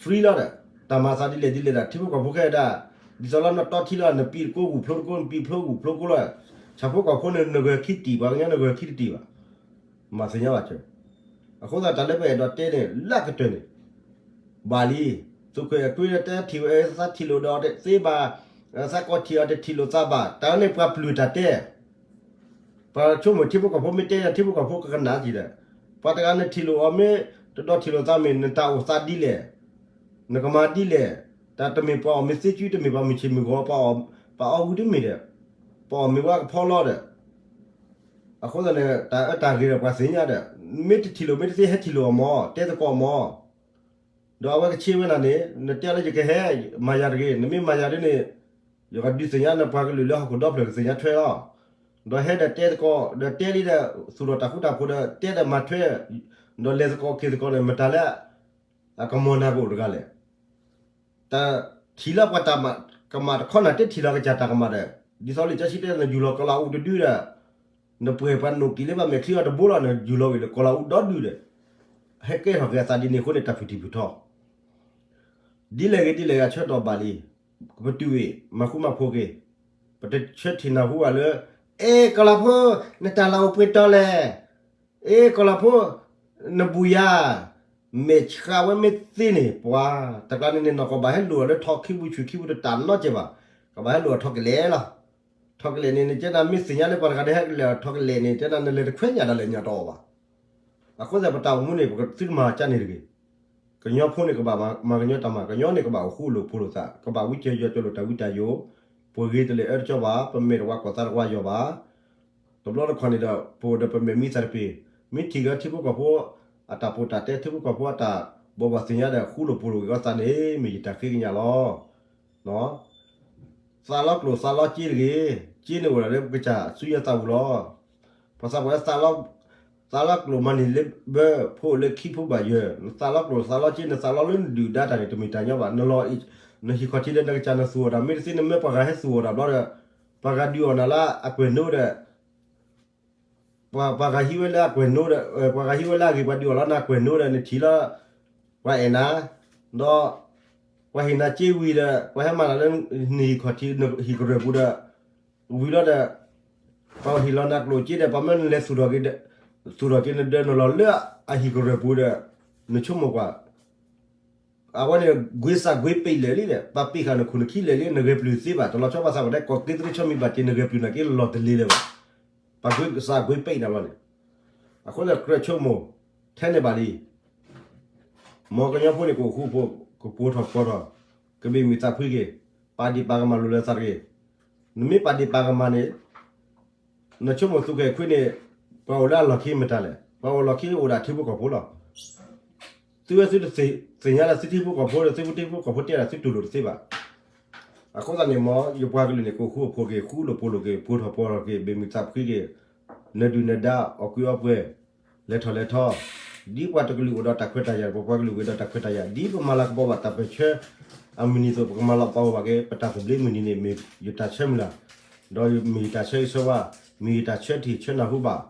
free လီၤဒီး တၢ်မၤသးဒ်လဲၣ်ဒ်လဲၣ်ဒီး ထံဖိကီၢ်ဖိခဲဒၣ် ဒ်သိးလၢနတီထံလီၤ နပံတကိးဂူၢ်ဖျိတကိး နပံဖျိဂူၢ်ဖျိကိးလီၤ ဆၣ်ဖိကီၢ်ဖိန့ၣ် နဂဲၤခံတံၢ် ပှၤကညီနဂဲၤခံတံၢ်ဘၣ် မၤသ့ၣ်ညါဘၣ်စၢၤ အဃိသတးတၢ်လၢပအဲၣ်ဒိးတဲန့ၣ် လၢအကတၢၢ်န့ၣ် ဘၣ်လံ သုးခိၣ်အဲၣ်ခွံတဲထံၣ်ဝဲ သးထံၣ်လိာ်ဒီးသ့ဘၣ် သးကိးထံၣ်အီၤတထံၣ်လိာ်သးဘၣ် တၢ်န့ၣ်ပှၤပျုၢ်တၢ်တဲ ပှၤဆိကမိၣ်ထံဖိကီၢ်ဖိမ့ၢ်တဲ ထံဖိကီၢ်ဖိကကနၣ်က့ၤဒီး ပှၤတဂၤနထံၣ်လိာ်အီၤမ့ၢ် တဒီးထံၣ်လိာ်သးမ့ၢ် နတၢ်အိၣ်သးဒ်လဲၣ် နကမၤဒ်လဲၣ် တၢ်တမ့ၢ်ပှၤအီၣ်မ့ၤသ့စု တမ့ၢ်ပှၤမုၢ်ဆ့ၣ်မုၢ်ဂီၤ ပှၤအီၣ်ဝံၤတမ့ၢ်ဒီး ပှၤအီၣ်မ့ၤဝဲကဖီလီၤဒီး အဃိသတးန့ၣ် တၢ်အၢတၢ်ဂ့ၤဒီးပှၤသ့ၣ်ညါဒီး မ့ၢ်တထံၣ်လိာ်မ့ၢ်တသ့ဟဲထံၣ်လိာ်အီၤမၢ် တဲသကိးမၢ် ဒီးအဝဲကဆ့ဝဲနၤန့ၣ် နတဲလၢယကဟဲ မၤယၤတဂ့ၤ နမ့ၢ်မၤယၤဒ်န့ၣ် ယကဒုးသ့ၣ်ညါနပှၤကလုာ်လၢဟီၣ်ခိၣ်ဒီဖျၢၣ်ကသ့ၣ်ညါထွဲလီၤ. ဒီးဟဲဒီးတဲသကိး ဒီးတဲလံဒီး သူၣ်ထီၣ်တၢ်ဃူတၢ်ဖိးဒီး တဲဒီးမၤထွဲ ဒီးလဲၤသကိးက့ၤသကိးန့ၣ် မတၤလၢ အကမီၤနၤကအိၣ်တဂၤလဲၣ် တၢ်ထံၣ်လၢပှၤတၢ်ကမၣ်တခီနၤ တထံၣ်လီၤကစၢ်တၢ်ကမၣ်ဒီး ဒ်သိးလံာ်စီဆှံတဲ နယူၢ်လီၤကီၤလၤအူတဒုဒီး နပှဲၤပှၤနိၣ်ကံၣ်လၢပမဲာ်ချံအီၤတဘိလီၤ နယူၢ်လီၤဝံၤလၢကီၤလၤအူဒီဒုဒီး ဟဲကဲထီၣ်က့ၤအသးဒ်န့ၣ်အဃိန့ၣ် တၢ်ဖုၣ်ထံၣ်ဖုၣ်ထီ ဒ်လဲၣ်ဂ့ၤဒ်လဲၣ်ဂ့ၤ အဆၢကတီၢ်ဘၣ်လံ. ပတုာ်ဝံၤ မၤဃူမၤဖိးက့ၤ, ပတဆၢထံၣ်နၢ်ဟူဘၣ်လၢ အဲ ကီၤလၤဖိ, နတၢ်လီၢ်အိၣ်ပှဲၤတီလဲၣ်. အဲ ကီၤလၤဖိ, နဘူၣ်ယၤ, မဲာ်ဆှးဝဲမ့ၢ်သ့န့ၣ် ပှၤတကျါန့ၣ်န့ၣ် နီၢ်ကီၢ်ဘၣ်ဟဲလိာ်အီၤလၢထီခံပူၤဆူၣ်ခံပူၤတတၢ်နီတစဲးဘၣ်. ကဘၣ်ဟဲလိာ်အီၤထီကလဲာ်လီၤ. ထီကလဲာ်န့ၣ် နကဲနၤမ့ၢ်သ့ၣ်ညါလၢပှၤတဂၤန့ၣ် ဟဲကလဲာ်အီၤထီကလဲာ်န့ၣ် တဲနၤနလဲၤတခွဲညၣ်ဒီးလဲၤညၣ်တအီၣ်ဘၣ်. အဃိသတးပတၢ်အိၣ်မူန့ၣ် ပကသုတမၤကၢန့ၣ်တဂ့ၤ. ကညီဖိန့ၣ်ကဘၣ်မၤကညီတၢ်မၤ, ကညီန့ၣ်ကဘၣ်အိၣ်ဃူလိာ်ဖိးလိာ်သး, ကဘၣ်ဝံကၢယီၤကၠီလိာ်တၢ်ဝံတၢ်ယိာ်, ပှၤဂ့ၤတလဲၤအၢတကၠီဘၣ်, ပမဲာ်တဝါကီၢ်သးတဝါယီၤဘၣ်. တဘျီတခီၣ်န့ၣ်ဒီး ပအိၣ်ဒီးပမဲာ်မံသးတပ့ၤ, မ့ၢ်ထံၣ်က့ၤထံဖိကီၢ်ဖိ အတၢ်ပိာ်တၢ်တဲ ထံဖိကီၢ်ဖိအတၢ်ဘိးဘၣ်သ့ၣ်ညါဒီး ဃူလိာ်ဖိးလိာ်က့ၤအီၤသးန့ၣ် မ့ၢ်ယတၢ်ဃ့ကညးလီၤ. သးလီကျိၣ်သးလီစ့တဂ့ၤ, စ့န့ၣ်အိၣ်ဒၣ်လၢပကစၢ်ဆူညါသးပူၤလီၤ. ပှၤသးပှၢ်လၢ သးလီကျိၣ်မၤန့ၢ်လၢဘၢဖိးလၢခံဖိဘၣ်ယၢၤ, နသးလီကျိၣ်သးလီစ့ နသးလီလၢနဒုၣ်ဒါတၢ်န့ၣ် တမ့ၢ်တၢ်ညီဘၣ်. နလီၤ, နဟံၣ်ခီၣ်ထံးဒီးနကစၢ်နသူၣ်အီၤတၢ် မ့ၢ်တသ့နမၢပှၤဂၤဟဲသူၣ်အီၤတၢ်ဘျီဒီး ပှၤဂၤဒုးအီၣ်နၤလၢအကွဲၢ်နိဒီး ပှၤဂၤဟံးဝဲလၢအကွဲၢ်နိဒီး ပှၤဂၤဟံးဝဲလၢအဂ့ၤ ပှၤဒုးအီၣ်လီၤနၤကွဲၢ်နိဒီး နထံၣ်လၢ ပှၤအဲၣ်နၤ, ဒီး ပှၤဟ့ၣ်နၤစ့ဝံၤဒီး ပှၤဟဲမၤတၢ်လၢနဟံၣ်ခီၣ်ထံး နဟံၣ်ကရၢၢ်ပူၤဒီး ဝံၤလီၤဒီး ပှၤဟ့ၣ်လီၤနၤကျိၣ်စ့ဒီး ပှၤမၢနလဲၤသူၣ်ထီၣ်က့ၤ သူၣ်ထီၣ်က့ၤနဒၢးနလီၢ်လၢအဟံၣ်ကရၢၢ်ပူၤဒီး နဆိကမိၣ်ကွၢ် အဝဲန့ၣ် ကွ့စးကွ့ပံးလဲၣ်လံဒီး ပှၤပံးဃာ်နခိၣ်နခံလဲၣ်လံ နဂဲၤပျုၢ်သ့ဘၣ် တလီၤဆီဘၣ်ဆၣ်ပှၤတဲ ကီၢ်က့သရ့ဆီမံၤဘၣ်တ့ၢ် နဂဲၤပျုၢ်နာ်က့လီၤတလ့လၢၤဘၣ်. ပှၤကွ့စးကွ့ပံးနၤဘျီန့ၣ် အဃိသတးကြၢးဆိကမိၣ် ထဲန့ၣ်ဘၣ်လံ. မ်ကညီဖိန့ၣ် ကအိၣ်ဃူဖိး ကပိာ်ထီၣ်ကီထီၣ် ကဘ့ၣ်မုၢ်သးဖှံက့ၤ ပာ်ဒံးပာ်ကမၣ်လိာ်လၢသးတဂ့ၤ. နမ့ၢ်ပာ်ဒ့ၣ်ပာ်ကမၣ်န့ၣ် နဆိကမိၣ်သုးကဲခွံန့ၣ် ပှၤအိၣ်လၢအလီၢ်ခံမတၤလဲၣ်, ပှၤအိၣ်လီၢ်ခံအိၣ်ဒၣ်ထံဖိကီၢ်ဖိလီၤ. သုဝဲသုတသ့ၣ်ညါလၢသုထံဖိကီၢ်ဖိဒီး သုထံဖိကီၢ်ဖိတဲဒၣ်သုတူၢ်လိာ်တသ့ဘၣ်. အဃိသတးန့ၣ်မ့ၢ် ယပှၤကလုာ်န့ၣ် ကအိၣ်ဃူအိၣ်ဖိးက့ၤ ဃူလိာ်ဖိးလိာ်က့ၤ ပှိၤထီၣ်ပှီၤထီၣ်က့ၤ ဘ့ၣ်မုၢ်သးဖှံက့ၤ နဒုၣ်နဒါ အီၣ်ကုးအီပှဲၤ လဲၤထီၣ်လဲၤထီ, ဒ်ပှၤတကလုာ်အိၣ်ဒီးတၢ်ခွဲးတၢ်ယာ် ပပှၤကလုာ်အိၣ်ဒီးတၢ်ခွဲးတၢ်ယာ် ဒ်ပမၤလၤကပီၤဘၣ်တၢ်ပၢၢ်ဆၢ အမုၢ်နံၤအသိး ပကမၤလီၤပာ်အိၣ်ဘၣ်က့ၤ ပတၢ်သဘျ့မုၢ်နံၤန့ၣ် မ့ၢ်ယတၢ်ဆၢမုၢ်လၢ်, ဒီးမ့ၢ်ယတၢ်ဆၢဂ့ၤဆၢဝါ, မ့ၢ်ယတၢ်ဆၢထံၣ်ဆၢနၢ်ဟူဘၣ်,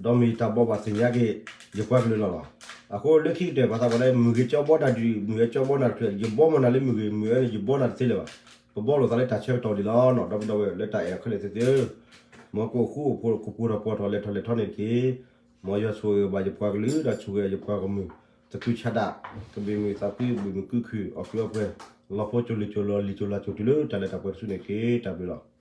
ဒီးမ့ၢ်ယတၢ်ဘိးဘၣ်သ့ၣ်ညါက့ၤ ယပှၤကလုာ်လီၤလီၤ. အဃိလၢခံကတၢၢ် ပှၤသးပှၢ်လၢ မုၢ်ဂ့ၤကၠီဘီနၤဒုး မုၢ်ဂ့ၤကၠီဘီနၤတချုး ယဘီမုၢ်နၤလၢမုၢ်ဂ့ၤ မုၢ်ဂ့ၤန့ၣ် ယဘီနၤတသ့လၢၤဘၣ်. ပဘီလိာ်သးလၢတၢ်ဆၢကတီၢ်ဒံးလီၤနီၤ ဒီပုၢ်ဒီဝဲၢ်လၢတၢ်အဲၣ်အီၤခဲလၢာ်သ့ၣ်ဧၢ, မ်ကအိၣ်ဃူအိၣ်ဖိး ကပှိၤထီၣ်ပှီၤထီၣ် လဲၤထီၣ်လဲၤထီန့ၣ်တက့ၢ်. မ်ယွၤဆိၣ်ဂ့ၤဘၣ်ယပှၤကလုာ် ဒီးဆိၣ်ဂ့ၤယပှၤကမျၢၢ် သကုၤဆးဒး ကဘ့ၣ်မုၢ်သးဖှံ ဘ့ၣ်မုၢ်ကုခုၣ် အီၣ်ကုးအီပှဲၤ လီၤဖိကၠိၤလံၤကၠိၤလီၤ လံၤကၠိၤလါကၠိၤတုၤလၢတၢ်လဲၤတၢ်ပှဲၤတစုန့ၣ်တက့ၢ်. တၢ်ဘျုးလီၤ.